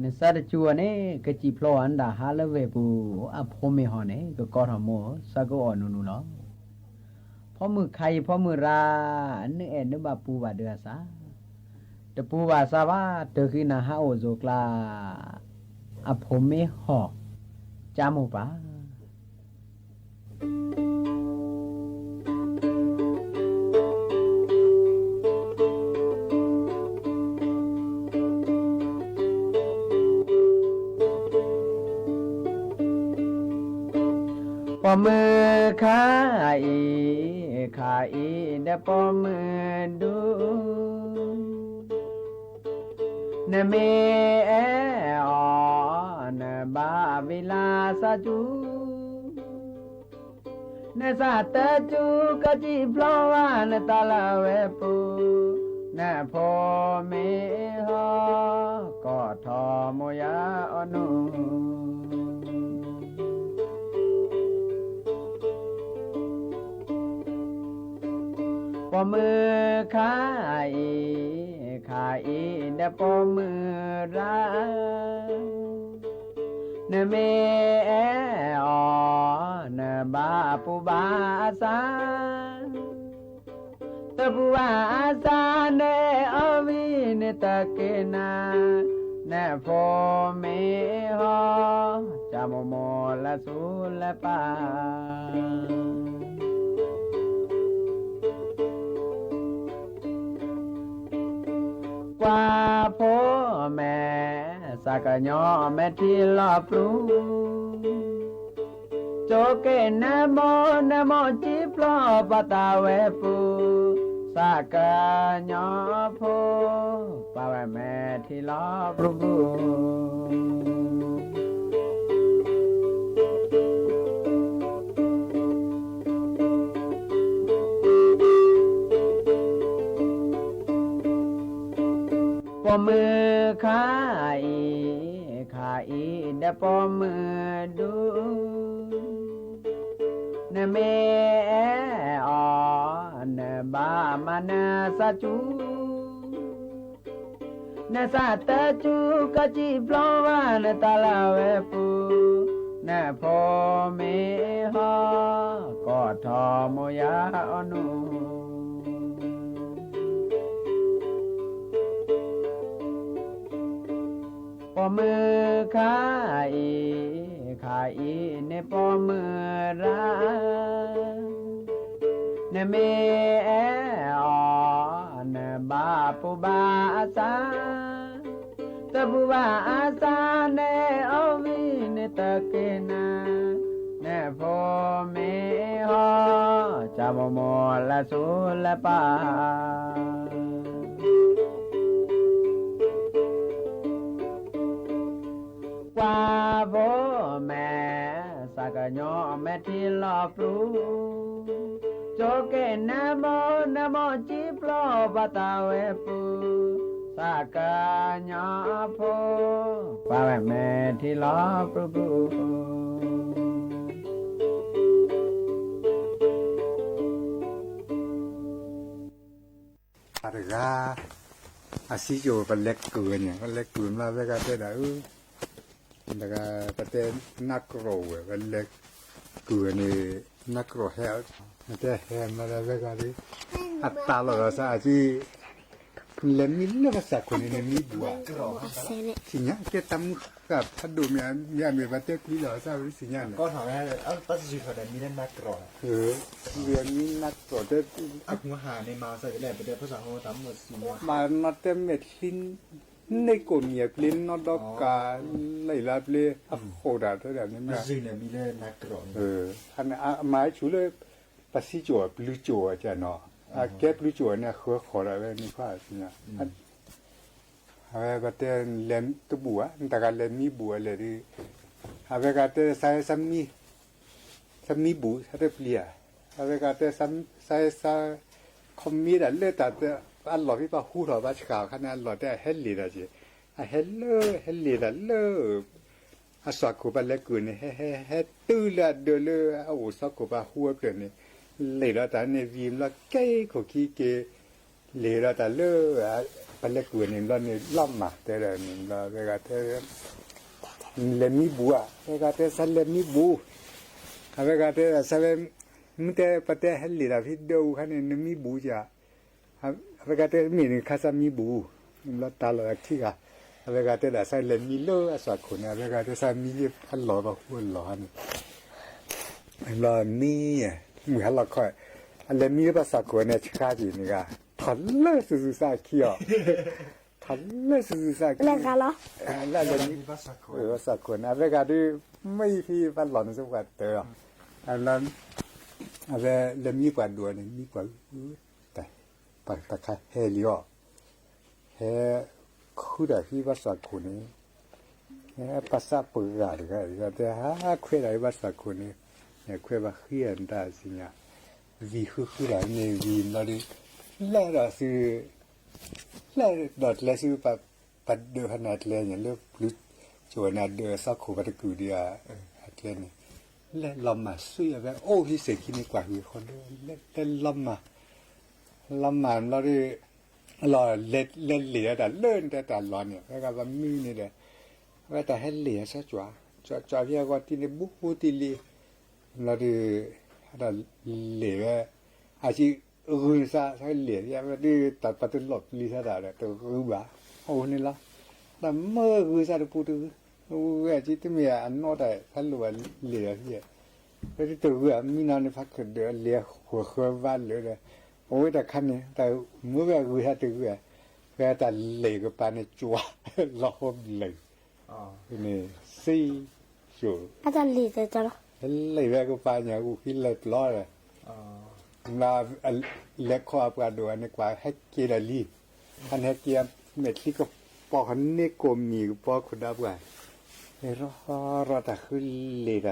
နသးတစူၤအီၤန့ၣ် ကစံၣ်ဖျိအီၤနဒၣ်ဟါလၢဝ့ၢ်ပူၤ, အဖိမ့ၢ်ဟီၣ်န့ၣ် ကကီထီၣ်မိၢ်သးကအီၣ်နူနူလီၤ. ဖီမုၢ်ခါအံၤဖီမုၢ်ရၣ်, နအဲၣ်နဘၣ်ပူၤဘၣ်ဒုးအသး, တပူၤဘၣ်သးဘၣ် တၢ်ဃံနၤဟးအိၣ်စိၤကျါ, အဖိမ့ၢ်ဟီၣ်, ကၠါမိၢ်ပၢ် ဖီမုၢ်ခါအံၤ, ခါအံၤဒီးဖီမုၢ်ဒူ, နမ့ၢ်အဲၣ်အီၤ, နဘၣ်ဝံလၢ်သးစူၤ နသးတစူၤကစံၣ်ဖျိဘၣ်နတၢ်လၢဝဲပူၤ, နဖိမ့ၢ်ဟီၣ်, ကီထီၣ်မိၢ်ယၤအီၣ်နူ ဖီမုၢ်ခါအံၤ, ခါအံၤဒီးဖီမုၢ်ရၣ်, နမ့ၢ်အဲၣ်အီၤ, နဘၣ်ပူၤဘၣ်အသး, တပူၤဘၣ်အသး နအဲၣ်အီၤဝံၤန့ၣ်တက့ၢ်နၤ, နဖိမ့ၢ်ဟီၣ်, ကၠါမိၢ်မိၢ်လၢသူလၢပၢ် ကွၢ်ဖိမဲာ်, သးကညီမဲာ်ထံလီၤပြူၤ, ကၠိက့ၤနမိၢ်, နမိၢ်စံၣ်ဖျိပှၤတၢ်ဝဲပူၤ, သးကညီဖိ, ပာ်ဝဲမဲာ်ထံလီၤပြူၤပြူၤ ပိာ်မုၣ်ခါအံၤ, ခါအံၤဒီးပိာ်မုၣ်ဒူ, နမ့ၢ်အဲၣ်အီၤ နဘၣ်မၤနၢၤစၢ်ကၠူ, နစၢ်တၢ်ကၠူကၠံၣ်ဖျီဘၣ်နတၢ်လၢဝဲပူၤ, နဖိမ့ၢ်ဟီၣ် ကီၢ်ထီၣ်မိၢ်ယၤအီနူ ပိာ်မုၣ်ခါအံၤ, ခါအံၤန့ၣ်ပိာ်မုၣ်ရၣ်, နမ့ၢ်အဲၣ်အီၤ နဘၣ်ပူၤဘၣ်အသး, တပူၤဘၣ်အသးန့ၣ် အီၣ်ဝံၤန့ၣ်တက့ၤနၤ, နဖိမ့ၢ်ဟီၣ် ကၢ်မိၢ်မိၢ်လၢသူလၢပၢ် ကွၢ်ဖိမဲာ် သးကညီမဲာ်ထံလီၤပျူၤ, ကၠိက့ၤနမိၢ် နမိၢ်ကၠံၣ်ဖျီဘၣ်တၢ်ဝဲပူၤ, သးကညီဖိ ကွၢ်ဝဲမဲာ်ထံလီၤပျူၤပျူၤ အတဂၤ အစံၣ်ကၠိၤ ပလဲၤကုၢ်ဝဲန့ၣ် ပလဲၤကုၢ်မး ဝဲဂၤတဲဒၣ်အၢ, တဂၤ ပတဲနၢ်ကရီၢ်ဝဲ ပလဲၤကုၢ်ဝဲန့ၣ် နၢ်ကရီၢ်ဟဲ, တဲဟဲမးဒီးဝဲဂၤဒီး အတၢ်လီၢ်ဒီးစးအစံၣ် လဲၤမံလၢပှၤစးခိၣ်န့ၣ် နမံဘူးဧါ, သ့ၣ်ညါကဲတၢ်မုၢ်ဃၢ်ဖးဒိၣ်မ့ၢ် မ့ၢ်အမ့ၢ်ပှၤတဲပျံၤလီၤစးဝဲသ့ၣ်ညါန့ၣ် မံနၢ်ကရီၢ်တဲ မၤနီၣ်တဲမဲာ်ချံ န့ၢ်ကိၣ်မံၤအပျ့ၤနီၢ်ဒီကၤ လံာ်လၢအပျ့ၤအဃိၣ်တၢ်တဲဒၣ်န့ၣ်မ့ၢ် အမၤဆူၣ်လၢ ပစံၣ်ကၠိၤအပျုၤကၠိၤအကနီၤ အကဲပျုၤကၠိၤန့ၣ် အဃၢဃီၤဒၣ်ဝဲန့ၣ်ခွါ အဝဲပတဲလဲၤတဘူးဧါ နတဂၤလဲၤမံဘူးအလဲၣ်ဒီး အဝဲဂၤတဲ စးမံဘူး ဆါတပျံၤဧါ, အဝဲဂၤတဲ စး ခီမ့ၢ်ဒၣ်လၢတၢ် အလီၢ်ဖဲပှၤဟူထီၣ်ဘၣ်ဆှးအခါန့ၣ် အလီၢ်တဲအဟဲလ့ၣ်တၢ်က့ၤ, အဟဲလၢ ဟဲလ့ၣ်တၢ်လၢ အစီၢ်ခိၣ်ပှၤလဲၤကုၢ်န့ၣ် ဟဲ ဟဲ ဟဲတုၤလၢအဒၢးလၢအအိၣ်စီခိၣ်ပှၤဟူအဖျၢၣ်န့ၣ် လ့ၣ်ဒီးတၢ်န့ၣ်ဝံၤဘျီကဲခိၣ်ခံက့ၤ လ့ၣ်ဒီးတၢ်လၢ ပှၤလဲၤကုၢ်န့ၣ်ဘျီန့ၣ် လီၤမၢ်တဲဒၣ်န့ၣ်ဘျီ အဝဲဂၤတဲ လဲၤမံဘူးဧါ, အဝဲဂၤတဲ စးလဲၤမံဘူး, အဝဲဂၤတဲ စးဝဲ မ့ၢ်တဲပတဲဟဲလ့ၣ်တၢ်ဖဲဒၢးအူခါန့ၣ် နမံဘူးဧါ, အဝဲဂၤတဲ မ့ၢ်နခါစးမံဘူး, ဘျီတၢ်လီၢ်ခံဂၤ, အဝဲဂၤတဲဒၣ် စးလဲၤမံလၢအစီၢ်ခိၣ်န့ၣ် အဝဲဂၤတဲ စးမံလၢအလီၢ်ပှၤဟူအလီၢ်န့ၣ် ဘျီမံ မုၢ်ဟါလီၤခီ အလဲၤမံလၢပှၤစီၢ်ခိၣ်န့ၣ် ဆှါက့ၤန့ၣ်ဂၤ ထီၣ်လၢစုစုစၢ်အခံအီၤ, ထီၣ်လၢစုစုစၢ်အခံ လၢလဲၤမံ ပှၤစီၢ်ခိၣ်န့ၣ် အဝဲဂၤဒုး မ့ၢ်ဖဲပှၤလီၢ်န့ၣ် စ့ၢ်ပှၤတၢ်လီၤ, အဝဲလဲၤမံပှၤဒိၣ်န့ၣ် မံပှၤ တၢ်ခါဟဲလံအီၤ, ဟဲ ခုတၢ်ဟံးဘၣ်စီၢ်ခိၣ်န့ၣ်, ဟဲပၢ်စၢ်ပှၤဂၤတဂၤ တဲဟးခွဲးတၢ်ဟံးဘၣ်စီၢ်ခိၣ်န့ၣ်, ခွဲးဘၣ်ဃံအတၢ်စံၣ်ညါ, ဝံၤဃုဃုတၢ်န့ၣ်ဝံၤဘျီဒီး, လဲၤဒီးစု လဲၤဒီးကျဲဆူ ပှၤဒၢးဖဲန့ၣ်အကျဲန့ၣ် လၢပျုၤကၠိၤန့ၣ် အဒၢးစီၢ်ခိၣ်ပှၤတကုာ်ဒီး အကျဲန့ၣ်, လဲၤလီၤမၢ်ဆူအဝဲအိၣ်ဟံးစဲၤခံန့ၣ် ကွၢ်ဃုာ်ဃီဒီး လဲၤလီၤမၢ်, လီၤမၢ်ဘျီဒီး လီၤ လဲၤလ့ၣ်ဒီးတၢ်လၢနတဲတၢ်လီၢ်န့ၣ် ဝဲဂၤဘၣ်မံန့ၣ်ဒီး အဝဲတၢ်ဟဲလ့ၣ်အဆၢကၠွၣ်, ကၠွၣ်ကၠွၣ်ဖဲအဂီၢ်တံၢ်န့ၣ် ဘူးဘူးတံၢ်လံ, ဘျီဒီး တၢ်လ့ၣ်ဝဲ အစံး ဂုာ်စၢ် ဆၢလ့ၣ် ယဝဲဒုး တၢ်ပှၤတလီၤပျံၤစၢ်တၢ်ဒီး တဂုာ်ဘၣ်, အိၣ်န့ၣ်လီၤ, တၢ်မၢဂုာ်စၢ်တပူၤတဂုာ်, ဝဲအစံးတမ့ၢ်အနီၢ်တၢ် ဖးလိာ်ဘၣ်လ့ၣ်ဒီး ဖဲတဂုာ်အမံနီၤန့ၣ် ဖးကဒၢးအလ့ၣ်အဃၢၤဃၢၤဘၣ်လၢာ်ဒီး, အဝဲတၢ်ခါန့ၣ် တၢ်မၢဝဲအဂုာ်စၢ်တဂုာ်, ဖဲတၢ်လ့ၣ်ကပၤန့ၣ် ကၠွၣ် လီၤဟိဘျဲၣ် န့ၣ် စံၣ် ကၠိၤ လ့ၣ်ဝဲကပၤညါ ဂုာ်ဃံလၢာ်ပျီဒီး, လဲၤခီအပှၤဒိၣ်အန့ၣ် ကွၢ်ဟဲက့ၤဒီးလံ, အန့ၣ်ဟဲက့ၤ မဲာ်ချံကပီၤ န့ၢ်ကိၣ်မံၤကပီၤခိၣ်ဒၢပှၤ, ဟဲရီၣ်ရီၣ်တၢ်ဃုလ့ၣ်တၢ်ရီၣ်ရီၣ်,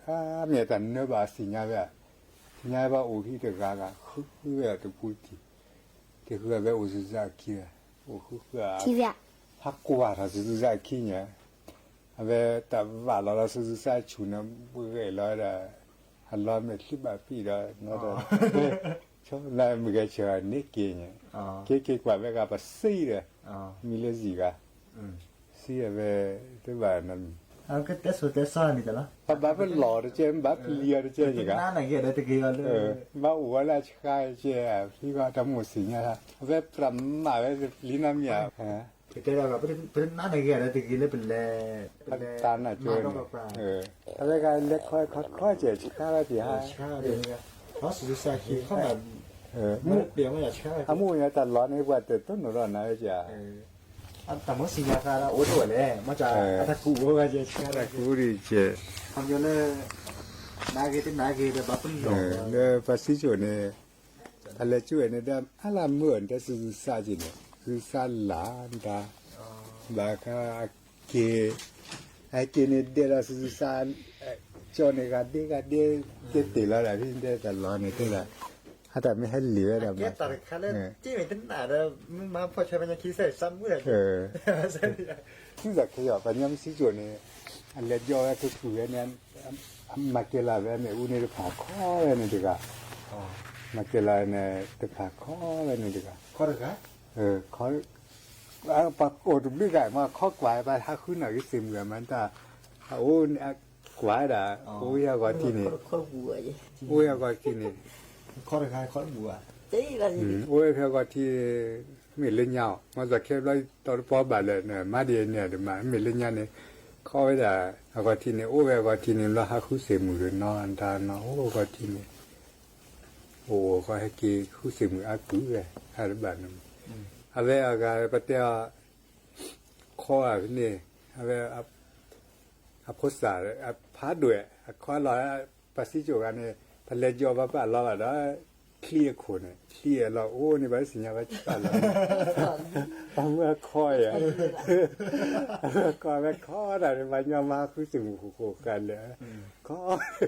အါမ့ၢ်တၢ်နၢဘၣ်အသ့ၣ်ညါဝဲ, သ့ၣ်ညါဝဲဘၣ်အိၣ်ဟံၣ်တဂၤဂၤ ဃုဝဲအတပူၤတံၢ်, တဂၤဝဲအိၣ်စုစၢ်အခံဝဲ, အိၣ်ဃုဃုအ, ဟးကွၢ်ထီၣ်စုစၢ်အခံန့ၣ်, အဝဲတၢ်ဘၣ်လီၤလီၤစုစၢ်အဆူၣ်န့ၣ် ဘှဲၣ်လီၤဝဲဒၣ်, အလီၤမဲာ်ချံဘၣ်ပံၣ်ဒီး နီၢ်ဒီး ဆိနမုၢ်ဂဲၤဆၢန့ၢ်က့ၤန့ၣ် က့ၤက့ၤကွၢ်ဝဲဂၤပစံးဒီး မံလၢစံးဂၤ စံးအဝဲ တဘၣ်နီတမံၤ တဲဆိတဲစီန့ၣ်လီၤ ပဘၣ်ပလီၢ်တကဲ ဘၣ်ပလံၤအီၤတကဲန့ၣ်ဂၤ ဘၣ်အိၣ်ဝဲလၢအဆှါကဲ ဖံဘၣ်တၢ်မိၣ်စံၣ်ညါ အဝဲပြးမးဝဲပလံၤနီတမံၤဧါ ကတဲဒီး ပတနာ်န့ၢ်ဂ့ၤဒီးတဂ့ၤလၢပလဲၤ ပလဲၤတၢ်နာ်ကၠိန့ၣ် အဝဲဂၤလဲၤခီခီခီကဲ ဆှါဝဲပှၤ ဆှါဝဲပှၤ လီၤစူၤစူၤဆါဆါခီမး မ့ၢ်ပှၤမ့ၢ်ယၤဆှါဝဲ အမိၢ်ညါတၢ်လီၤန့ၣ် ပှၤတတိၢ်နီၣ်ထီၣ်နၤဝဲကဲ အတၢ်မ့ၢ်စံၣ်ညါသးဒီးအိၣ်တအိၣ်လဲၣ် မ့ၢ်တၢ် အတၢ်ကူၣ်အိၣ်ဝဲကဲ ဆှါတၢ်ကူၣ်ဒံးကဲ ခီပညီလၢ နာ်ဂ့ၤတနာ်ဂ့ၤဒီးဘၣ်ပလီၢ် လၢပှၤစံၣ်ကၠိၣ်န့ၣ် အလဲၤကၠိၣ်ဝဲန့ၣ်ဒီး အလၢမုၢ်အီၤန့ၣ် တၢ်စူၤစူၤဆါကဲန့ၣ် စူၤစါလၢ်တၢ် ဘၣ်ခါ က့ၤ အက့ၤန့ၣ်ဒဲးဒီးစူၤစူၤဆါ ကၠီန့ၣ် ဂၤဒ့ဂၤဒ့ တဲတ့ၢ်လီၤဒၣ်ဖဲဒဲးတၢ်လီၤန့ၣ်တဲဒၣ် အတၢ်မ့ၢ်ဟဲလံာ်ဝဲဒၣ်မး တၢ်တခါလၢ တ့ၢ်မ့ၢ်တနာ်ဒီး မ့ၢ်မၤဖီၣ်ဆၢဖဲညါခံစဲးစၢ်မုၢ်လၢ် သုသးခဲယီၤ ပှၤညီမ့ၢ်စံၣ်ကၠိၣ်န့ၣ် အလဲၤဒီးဝဲကကူၣ်ဝဲန့ၣ် မၤကဲလၢာ်ဝဲမ့ၣ်အူန့ၣ်တဖၣ်ခီဝဲန့ၣ်တဂၤ မၤကဲလၢာ်န့ၣ် တဖၣ်ခီဝဲန့ၣ်တဂၤ ပှၤအိၣ်တဘျုးဂၤမ့ၢ်ခီကွၢ် ပှၤဟးဃုန့ၢ်ဂ့ၤစ့ၢ်မုၢ်မၤတၢ် အအိၣ်န့ၣ်ကွၢ်ဒၣ် အိၣ်ဝဲအဂီၢ်ထံးန့ၣ် အိၣ်ဝဲအဂီၢ်ထံးန့ၣ် အိၣ်ဝဲဖဲအဂီၢ်ထံး မ့ၢ်လၢညါအီၤ မ့ၢ်သးခဲဘျီတီတပီဘၣ်လၢာ်န့ၣ် မၤဒ်န့ၣ်ဒ်မး မ့ၢ်လၢညါန့ၣ် ခီဝဲဒၣ် အဂီၢ်ထံးန့ၣ် အိၣ်ဝဲအဂီၢ်ထံးန့ၣ် လီၤဟးဃုစ့ၢ်မုၢ်ဒီးနီၢ်တၢ်နီၢ် အိၣ်အဂီၢ်ထံးန့ၣ် အိၣ်ဃီဟဲက့ၤဃုစ့ၢ်မုၢ်အါကုၢ်ဝဲ အါတဘၣ်န့ၣ် အဝဲအဂၤပတဲအီၤ ခီဧါဖဲန့ၣ် အဝဲ အဖိစၢ် အဖးဒိၣ် အခီလီၤ ပှၤစံၣ်ကၠိၣ်ဂၤန့ၣ် ပလဲၤကၠီပှၤပာ်လီၤဘၣ်ဒီး ချံအခိၣ်န့ၣ် ချံအလီၤအိၣ်န့ၣ် ပှၤစံၣ်ညါပှၤပာ်လီၤ အမ့ၢ်အခီဧါ ခီဝဲခီတၢ်န့ၣ် ပှၤညီမၤဃုစ့ၢ်မုၢ်ဃိဃိဃာ်လၢာ် ခီ ခီ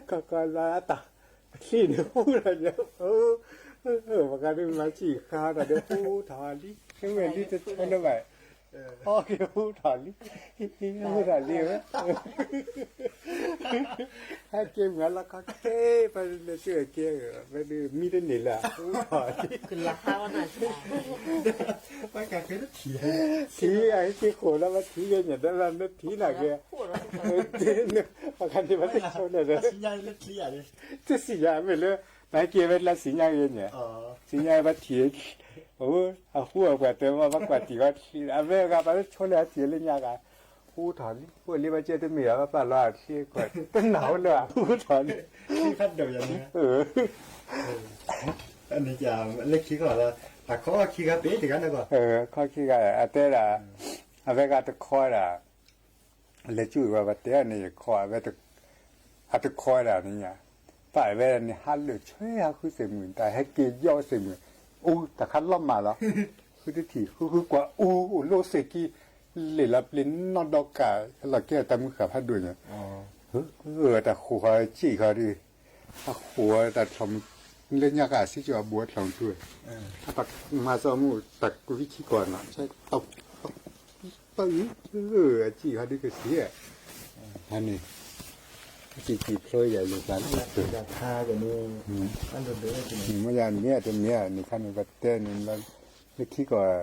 ခီလီၤအတၢ် ချံန့ၣ်ဟူထီၣ်ညါ ပှၤဂၤဒုးမၤဆံၣ်ဃာ်တၢ်ဒီးဟူထီၣ်လံ မ့ၢ်လံတဆိလၢၤဘၣ် အီက့ၤဟူထီၣ်လံ ဟူထီၣ်လံဝဲ ဟဲက့ၤမုၢ်လီၤခီခဲ ပလဲၤဆူၣ်က့ၤ ဝဲဒုးမံတန့ၢ်လၢ ဟူထီၣ်လံ ထံၣ်အဟဲက့ၤဃိၣ်လီၤ ပထံၣ်က့ၤညါ ဒီးလၢနထံၣ်နာ်က့ၤ ပှၤဂၤန့ၣ် ပှၤတဆိလၢၤဒီး တစံၣ်ညါမ့ၢ်လၢ ပဟဲက့ၤဝဲလၢစံၣ်ညါဂ့ၤန့ၣ် စံၣ်ညါပှၤထံၣ် အဃိပှၤတဲဝဲ ပှၤကွၢ်ထံၣ်ဃီထံၣ် အဝဲဂၤပှၤလၢဆိလၢအထံၣ်လၢညါဂၤ ဟူထီၣ်လံ အိၣ်လံဘၣ်ကဲတမ့ၢ်ဘၣ် ပာ်လီၤအချ့ကွၢ် တနာ်အိၣ်လၢၤ ဟူထီၣ်လံ လၢခံကီၢ်လီၤ အခီခံဂၤပ့ၤတဂၤန့ၣ်ကီး အခီခံဂၤ အတဲဒၣ် အဝဲဂၤတခီဒၣ် လဲၤကၠူၣ်ဝဲ ပတဲန့ၣ် ယခီ အဝဲ အတခီဒၣ်န့ၣ်ညါ ပာ်ဝဲန့ၣ် ဟးလၢာ်ဆှဲဟးဃုစ့ၢ်မုၢ် တၢ်ဟဲက့ၤယီၢ်စ့ၢ်မုၢ် အူတၢ်ခါလီၤမၢ်လီၤ ဃုတထံၣ် ဃုဃုကွၢ်အူ အိၣ်လၢစ့ၢ်ကံ လ့ၣ်လီၤပျ့ၤနီၢ်ဒီကၢ် လီၤကဲတၢ်မုၢ်ဃာ်ဖးဒိၣ်ညါ တၢ်ဃိၣ်ဃီစံၣ်ဃီဒီး အဃိၣ်တၢ်ချီၣ်မုၢ် လၢညါကစံၣ်ကၠီအဘူးအချီၣ်မုၢ်ထူဝဲ အတၢ်မၤစီမုၢ် တၢ်ကဝံခံကီၢ်နီၤ တၢ် အစံၣ်ဃီဒုကစံၣ် ဟါန့ၣ် အစံၣ်စံၣ်ဖျိယၤလၢကျါန့ၣ် မ့ၢ်ယၤန့ၣ် တမ့ၢ်န့ၣ်ခါန့ၣ် ပတဲန့ၣ် လၢခံကီၢ်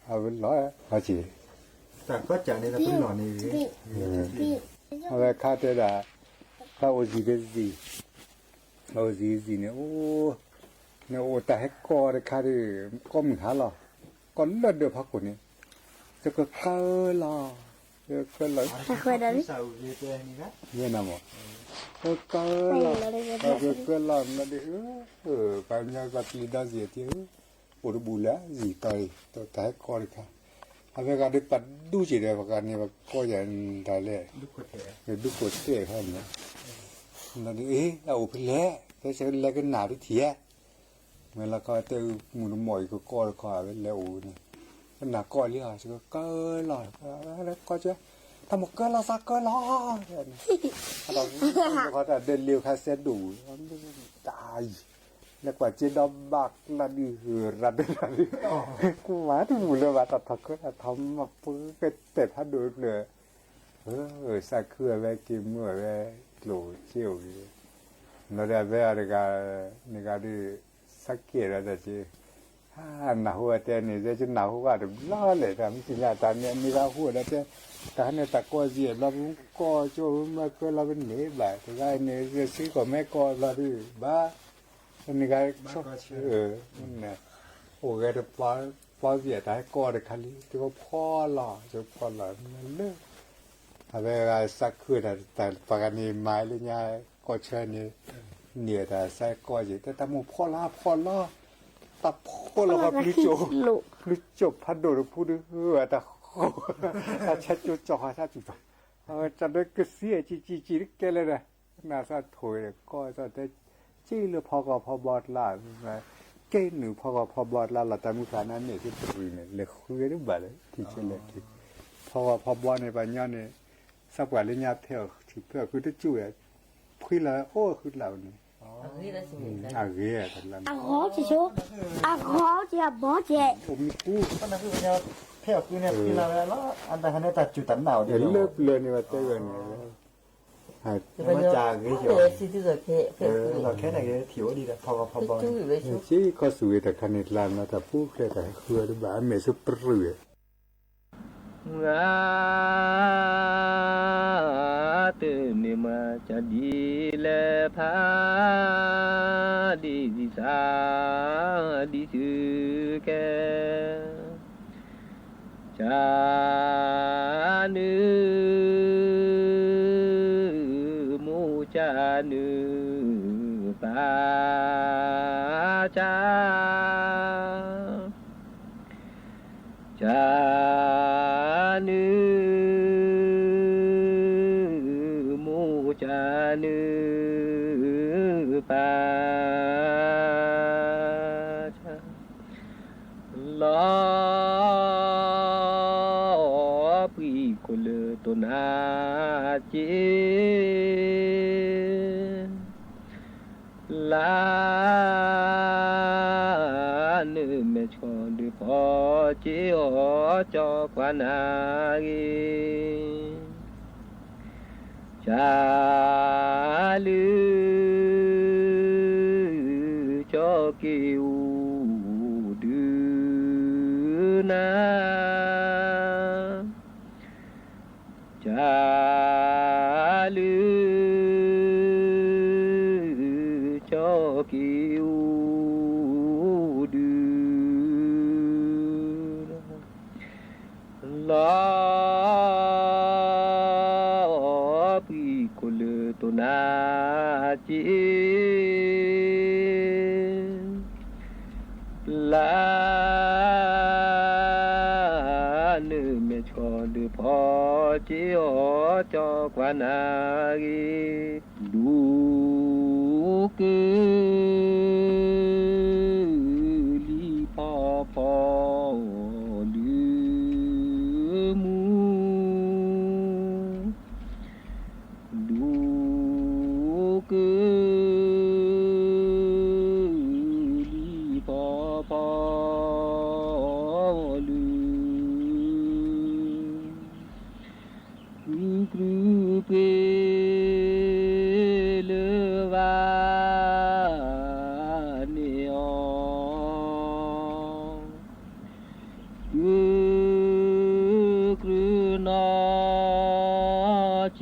အဝဲလီၤ ဟါစံၣ် တၢ်ကီၢ်ကၢ်န့ၣ် တၢ်ပလီၢ်န့ၣ် အဝဲခါတဲဒၣ် တၢ်အိၣ်စံၣ်တစံၣ် အိၣ်စံၣ်စံၣ်န့ၣ် အိၣ် န့ၣ်အိၣ်တၢ်ဟဲကီၢ်တခါဒီး ကီၢ်မုၢ်ဟါလီၤ ကီၢ်လၢၢ်ဒၢးဖီခိၣ်န့ၣ် ယကကၢလီၤ ယကၢလီၤ ယဲနမး ကကၢလီၤ ကကၢလီၤမးဒီး ပှၤညီပှၤပျံၤဒီစံၣ်တ့ၢ် အိၣ်တဘူးလၢစံၣ်တီၤအံၤ တၢ်ဟဲကီၢ်တခါ အဝဲဂၤဒီးပှၤဒူၣ်စံၣ်ဒီး ပှၤဂၤန့ၣ် ပှၤကီၢ်ယၤတၢ်လဲၣ် ဒူၣ်ခိၣ်တဲာ်ခါန့ၣ် ဒီး အ့ အအိၣ်ဖဲလဲၣ် ဖဲလဲၣ်ကနၣ်တထံၣ်ဧါ မ့ၢ်လီၤခီတဲမုၢ်တမီၢ်အံၤကကီၢ်တခီ အဝဲလဲၤအိၣ်န့ၣ် ကနၣ်ကီၢ်လံဟီ ကကၢလီၤ ကကၢ တၢ်မ့ၢ်ကၢလီၤသးကၢလီၤ တၢ်ဒဲးလ့ခါစဲဒိၣ်ဝံၤ တၢ်အံၤ လဲၤကွၢ်စ့ဒီဘၣ်ကျါဒုး ရၤဒိၣ်ရၤဒုး ကွၢ်တမုာ်လၢၤဘၣ် တၢ်ထီၣ်ကၢတၢ်ထီၣ်မၤပှဲၤကတဲာ်ဖးဒိၣ်ဖျၢၣ် စၢ်ခုအဝဲက့ၤမုၢ်အဝဲ ကျိၣ်စ့အိၣ်ဂ့ၤ ဒီးအဝဲအီၤတဂၤ န့ၣ်ဂၤဒီး စးကဲဒီးတၢ်က့ နၢ်ဟူဝဲတဲန့ၣ် ယနၢ်ဟူဘၣ်တဘျီလဲၣ် တၢ်မ့ၢ်သ့ၣ်ညါတၢ်န့ၣ် န့ၢ်ဘၣ်ဟူဒီးတဲ တၢ်ဟဲန့ၣ်တၢ်ကီယံာ်ဘျီ ပမ့ၢ်ကီကၠိ ပမ့ၢ်ကွဲလီၤပန့ၢ်ဘၣ် တဂၤန့ၣ် စ့ၢ်ကီးမ့ၢ်ကီဘျီဒုး ဘၣ် န့ၢ်ဂၤ အိၣ်ဂဲၤတပျီ ပျီယံာ် တၢ်ဟဲကီတခါလံ တကဖီလီၤ တကဖီလီၤ လၢ အဝဲဂၤစးခုၣ်တၢ် တၢ်ပှၤဂၤန့ၣ် မၤလၢညါ ကီၢ်ဆၢန့ၣ် န့ၢ်တၢ်စးကီၢ်ယံာ် တဲတၢ်မိၢ်ဖီလီၤ ဖီလီၤ တၢ်ဖီလီၤဃီ ပျုၤကၠိာ်ဖးဒိၣ်တဖုဒုး တၢ်ဃိ တၢ်ဆါကၠိကၠီဃီဆါကၠိ အဝဲတၢ်ဒၢကသံအကံကံကံတကဲလၢာ်ဒီး နၢ်စးထိၣ်ကီၢ်စးတဲ က့လၢဖီဂီၤဖီဘီကျါ ကဲနုာ်ဖီဂီၤဖီဘီကျါလီၤ တၢ်မုၢ်ဃာ်နါန့ၣ် တပရံၣ်န့ၣ် လဲၤဃုဝဲတဘၣ်လၢ ထံဆဲးလဲၤထံ ဖီဂီၤဖီဘီန့ၣ် ပှၤညီန့ၣ် စးပှၤလၢညါဖဲအီၣ်ထံဖဲအီၣ်ဃုတကၠူၣ်ဝဲ ဖှံလီၤဝဲအိၣ်ဃုလၢ်ဝဲန့ၣ် အဂ့ၤ အဂီၤက့ၤဆိ အဂီၤက့ၤအဘီက့ၤ အိၣ်မံပူ ဖဲအီၣ်ဃုန့ၣ်ဖှံလီၤဝဲလီၤ အတၢ်ဟဲန့ၣ်တၢ်စူၢ်တၢ်နာ်အိၣ်ဒံး လၢပျၢၤန့ၣ် ပတဲဝဲန့ၣ် မ့ၢ်ကဂ့ၤက့ၤ လီၤခဲန့ၣ်ဂ့ၤ ထံၣ်အိၣ်ဒံးဒီး ဖီဂီၤဖီဘီန့ၣ် စ့ၢ်ကီးစူၢ်ဂ့ၤတၢ်ခါန့ၣ် လၢမ့ၢ်တၢ်ပူၤဖျဲးတၢ်ဟဲဃုဝဲတဘၣ် အမဲာ်ဆူပရူၢ်ဝဲ မုၢ်ဂၤ တန့ၢ်မၤကဒံလဲၣ်ဖး ဒ်သး ဒ်သုကဲ ကနုာ် မိၢ်ကနုာ် ပၢ်က ကနုာ် မိၢ်ကနုာ် ပၢ်က လီၤ ပှံၤခိၣ်လၢတိၢ်နါက့ လါ နမဲာ်ဆှီဒုးဖီက့ၤအီၤ ကၠီကွၢ်နၤဂ့ၤ ကလုာ် ကၠီက့ၤအိၣ်ဒုးနၤ ကလုာ် ကၠီက့ၤအိၣ်ဒုး လီၤ ပှံၤခိၣ်လၢတိၢ်နါက့ လါ နမဲာ်ဆှီဒုးဖီက့ၤအီၤ ကၠီကွၢ်နၤဂ့ၤ ဒိၣ်က လံၤဖီဖီ ဒုးမူ ဒိၣ်က လံၤဖီဖီ ဒုး ကုကပြုပှ့ၤလၢဘၣ်န့ၢ်အီၤ ကုကပြုနီၢ်ကံနီၢ် ဘီဃ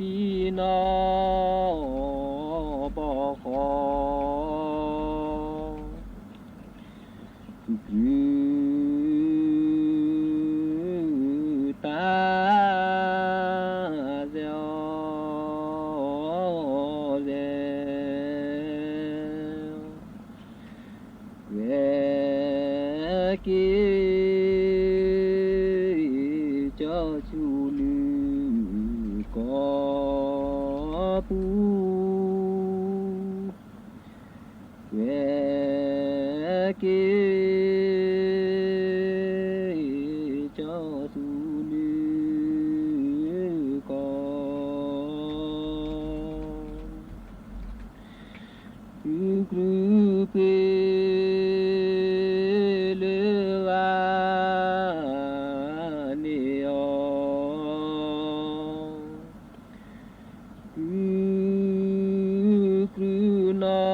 ီ ကုကပြုတၢ် စဲအီၤစဲ ကွဲက့ၤ ကၠီဆူလၢကီၢ်ပူၤ ကွဲက့ၤ ကၠီဆူလၢကီၢ် ကုကပြုပှ့ၤလၢဘၣ်န့ၢ်အီၤ ကုကပြုနီၢ်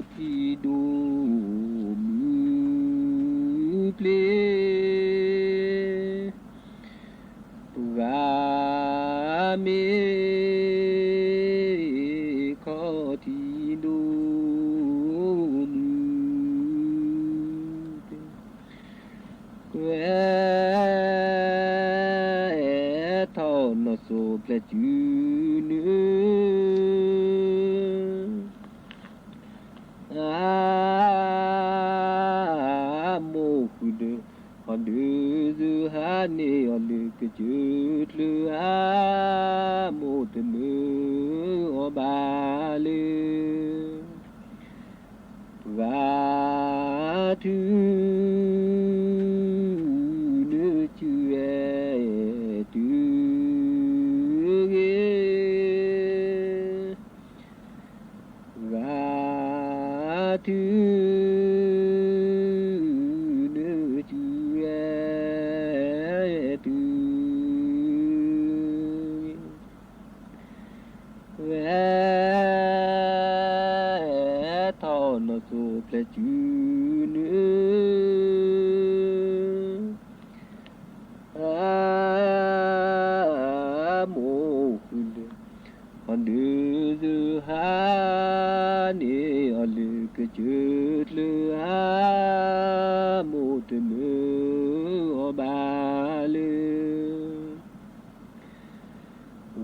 ထံဒိၣ်မုၢ်ပျ့ၤ, ပှၤမ့ၢ်ခီထံဒိၣ်မုၢ်ပျ့ၤ, ကွဲးထီၣ်နီၢ်စိၤပျဲၢ်စုနုၢ် အမိၢ်ဃုာ်ဒီး ဟီၣ်ဒုးစူၤဟါန့ၢ်အီၤလၢကစၢၢ်ကျၢၤဧါ, မိၢ်တမၢအီၤဘၣ်လၢ ပှၤထုးနုာ်စုဝဲတုၤဂ့ၤ ပှၤထုးနုာ်စုဝဲတုၤဂ့ၤ ကွဲးထီၣ်နီၢ်စိၤပျဲၢ်စုနုၢ် အမိၢ်ဃုာ်ဒီး ဟီၣ်ဒုးစူၤဟါန့ၢ်အီၤလၢကစၢၢ်ကျၢၤဧါ, မိၢ်တမၢအီၤဘၣ်လၢ ပှၤ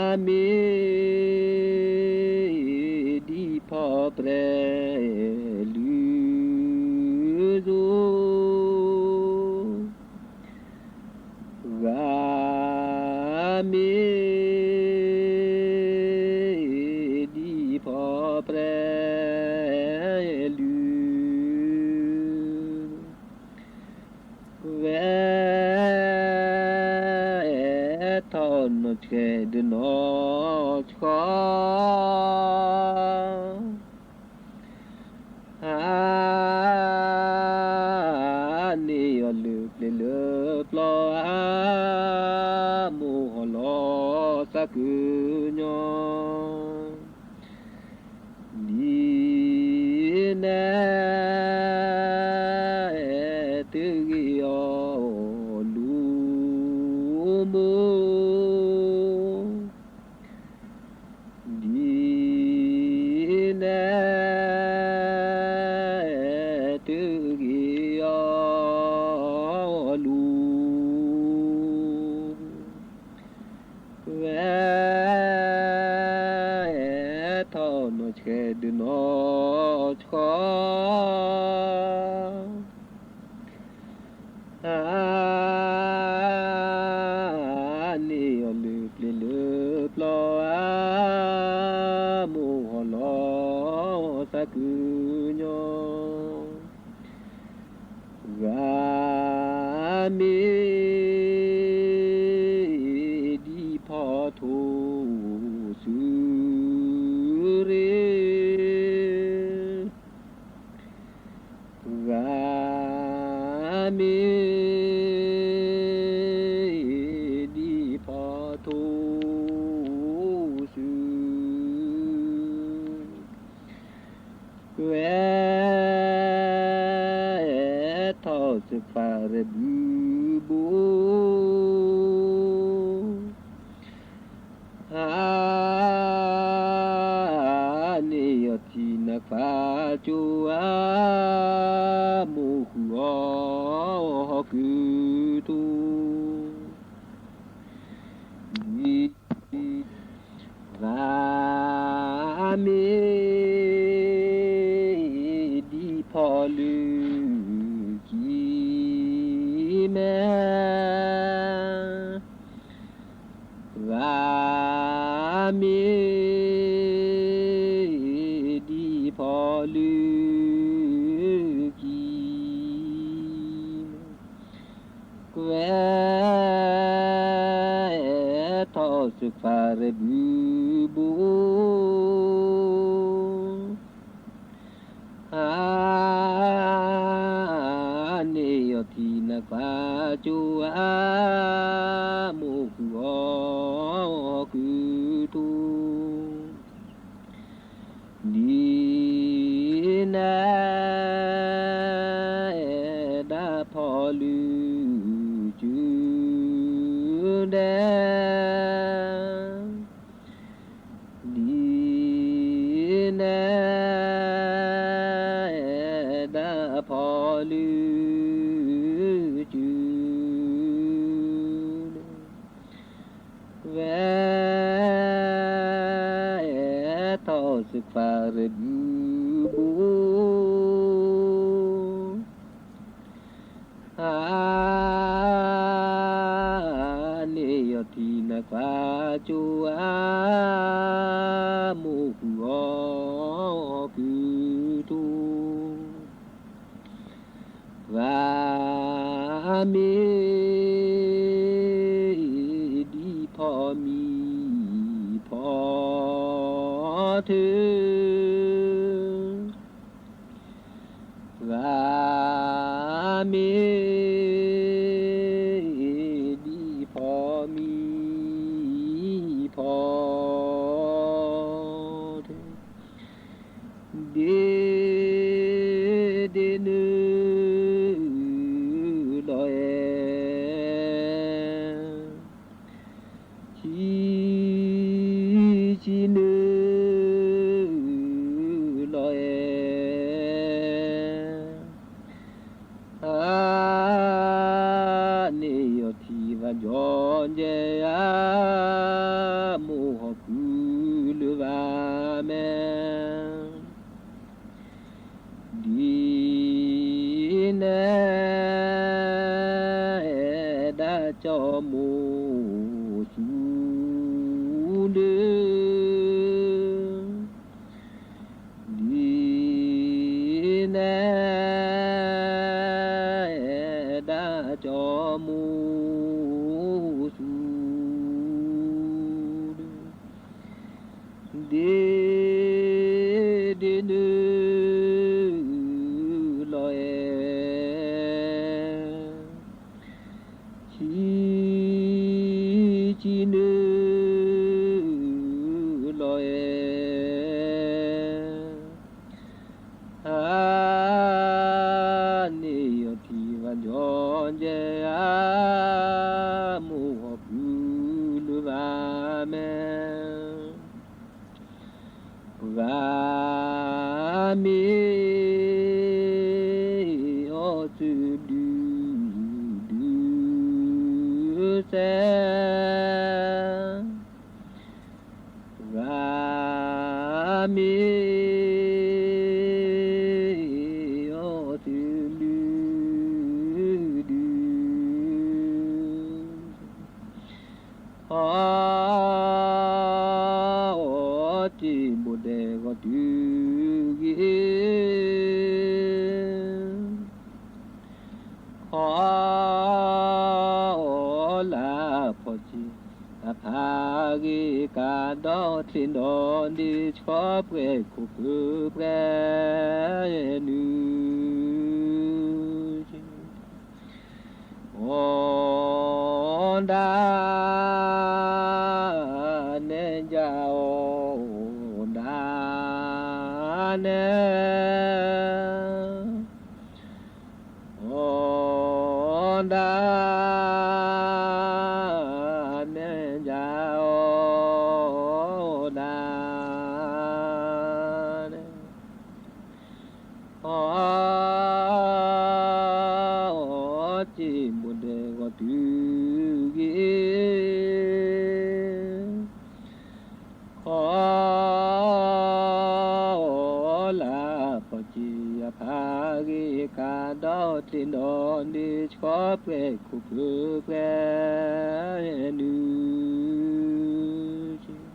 မ့ၢ်ဒ်ဖီပြဲလုၢ်စိ ပှၤမ့ၢ်ဒ်ဖီပြဲလုၢ် ကွဲးထီၣ်နီၢ်ဆှဲးဒီးနီၢ်ဆှီ ဟါန့ၢ်အီၤလၢပျ့ၤလၢပျီဧါ, မိၢ်ဟီၣ်လီၤသးကုညီ ဒ်နဲတဂ့ၤအီၤ လူမိၢ် ဒ်နဲတဂ့ၤအီၤ လူ ကွဲးထီၣ်နီၢ်ဆှဲးဒီးနီၢ်ဆှီ ဟါန့ၢ်အီၤလၢပျ့ၤလၢပျီဧါ, မိၢ်ဟီၣ်လီၤသးကုညီ ပှၤမ့ၢ်ဒ်ဖီထိၣ်စုရ့ ပှၤမ့ၢ်ဒ်ဖီထိၣ်စု ကွဲးထီၣ်စ့ၢ်ကီးရဲၣ်ဘုဘိ ဟါန့ၢ်အီၤထံနါခွါကၠိဧါ, မိၢ်ဃုာ်အီၤဟီၣ်ကုၢ်ထူ ဒ် ပှၤမ့ၢ်ဒ်ဖီလၢခံ မဲ ပှၤမ့ၢ်ဒ်ဖီလၢခံ ကွဲးထီၣ်စ့ၢ်ကီးရဲၣ်ဘုဘိ ဟါန့ၢ်အီၤထံနါခွါကၠိဧါ, မိၢ်ဃုာ်အီၤဟီၣ်ကုၢ်ထူ ဒ် နဲဒၣ်ဖီလၢ်စု ဝဲထီၣ်စခွါရဒူဘိ အါန့ၢ်ယီၤထံနခွါကၠိဧါ, မိၢ်ဃုာ်အီၤကုၢ်ထူ ပှၤမ့ၢ်ဒ်ဖီမံဖီထၢ, ပှၤမ့ၢ်ဒ်ဖီမံဖီထၢ ဒ့ဒ့နုာ်လီၤအဲၣ်, ဆံဆံနုာ်လီၤအဲၣ်, အါန့ၢ်ယီၤထံဘၣ်ယီၤကဲဧါ, မိၢ်ဟီၣ်ကုၢ်လၢဘၣ်မဲ ဒ်နဲဒၣ် ကၠီမိၢ်ဆူၣ်ဒု, ဒ်နဲဒၣ်ကၠီမိၢ်ဆူၣ်ဒု ဒ့ ဒ့နုာ်လီၤအဲၣ်, ဆံ ဆံနုာ်လီၤအဲၣ်, အါန့ၢ်ယီၤထံဘၣ်ယီၤကဲဧါ, မိၢ်ဟီၣ်ကုၢ်လၢဘၣ်မဲ ပှၤမ့ၢ်အီၣ်သုဒုဒုစဲး, ပှၤမ့ၢ်အီၣ်သုလုၢ်ဒု အီ အီတ့ၢ်ဘိၣ်ဒဲးဂီၤတုၤဂ့ၤ, အီလၢဖီစ့အဖးဂ့ၤကဒီး ချ့ဒီးန့ၣ် ဆှီပှဲၤခိၣ်ဖၢပှဲၤနုာ် အီဒၣ်နဲယၤ အီဒၣ်နဲ အီဒၣ်နဲ အီ အီတ့ၢ်ဘိၣ်ဒဲးဂီၤတုၤဂ့ၤ, အီ အီလၢဖီစ့အဖးဂ့ၤကဒီး ချ့ဒီးန့ၣ် ဆှီပှဲၤခိၣ်ဖၢပှဲၤနုာ်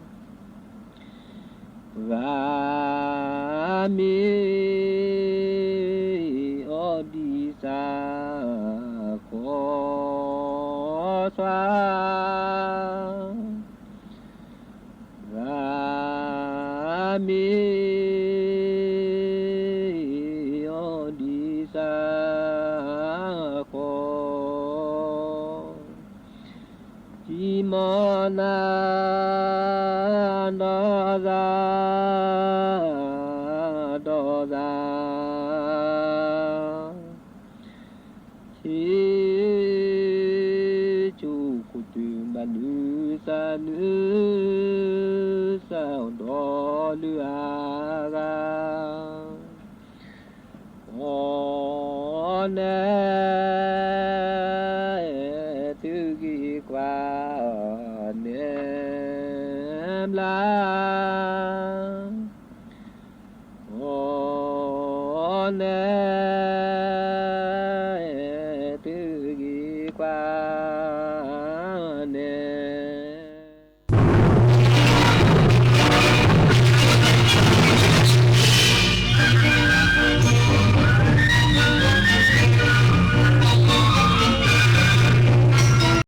ပှၤမ့ၢ်အီၣ်ဒ်စးဃီသွါ, ပှၤမ့ၢ်အီၣ်ဒ်စးဃီ ကံမီနၤ ဒီးသး ဒီးသး ဆ့ဆိခိၣ်တုၤဘၣ်နုၤစၢ်နုၤစၢ်ဒီးလၢအ တၢ်ဂၤ အီၤန့ၣ် သုဂံၢ်ကွၢ်န့ၣ်ဘျါ အီၤန့ၣ်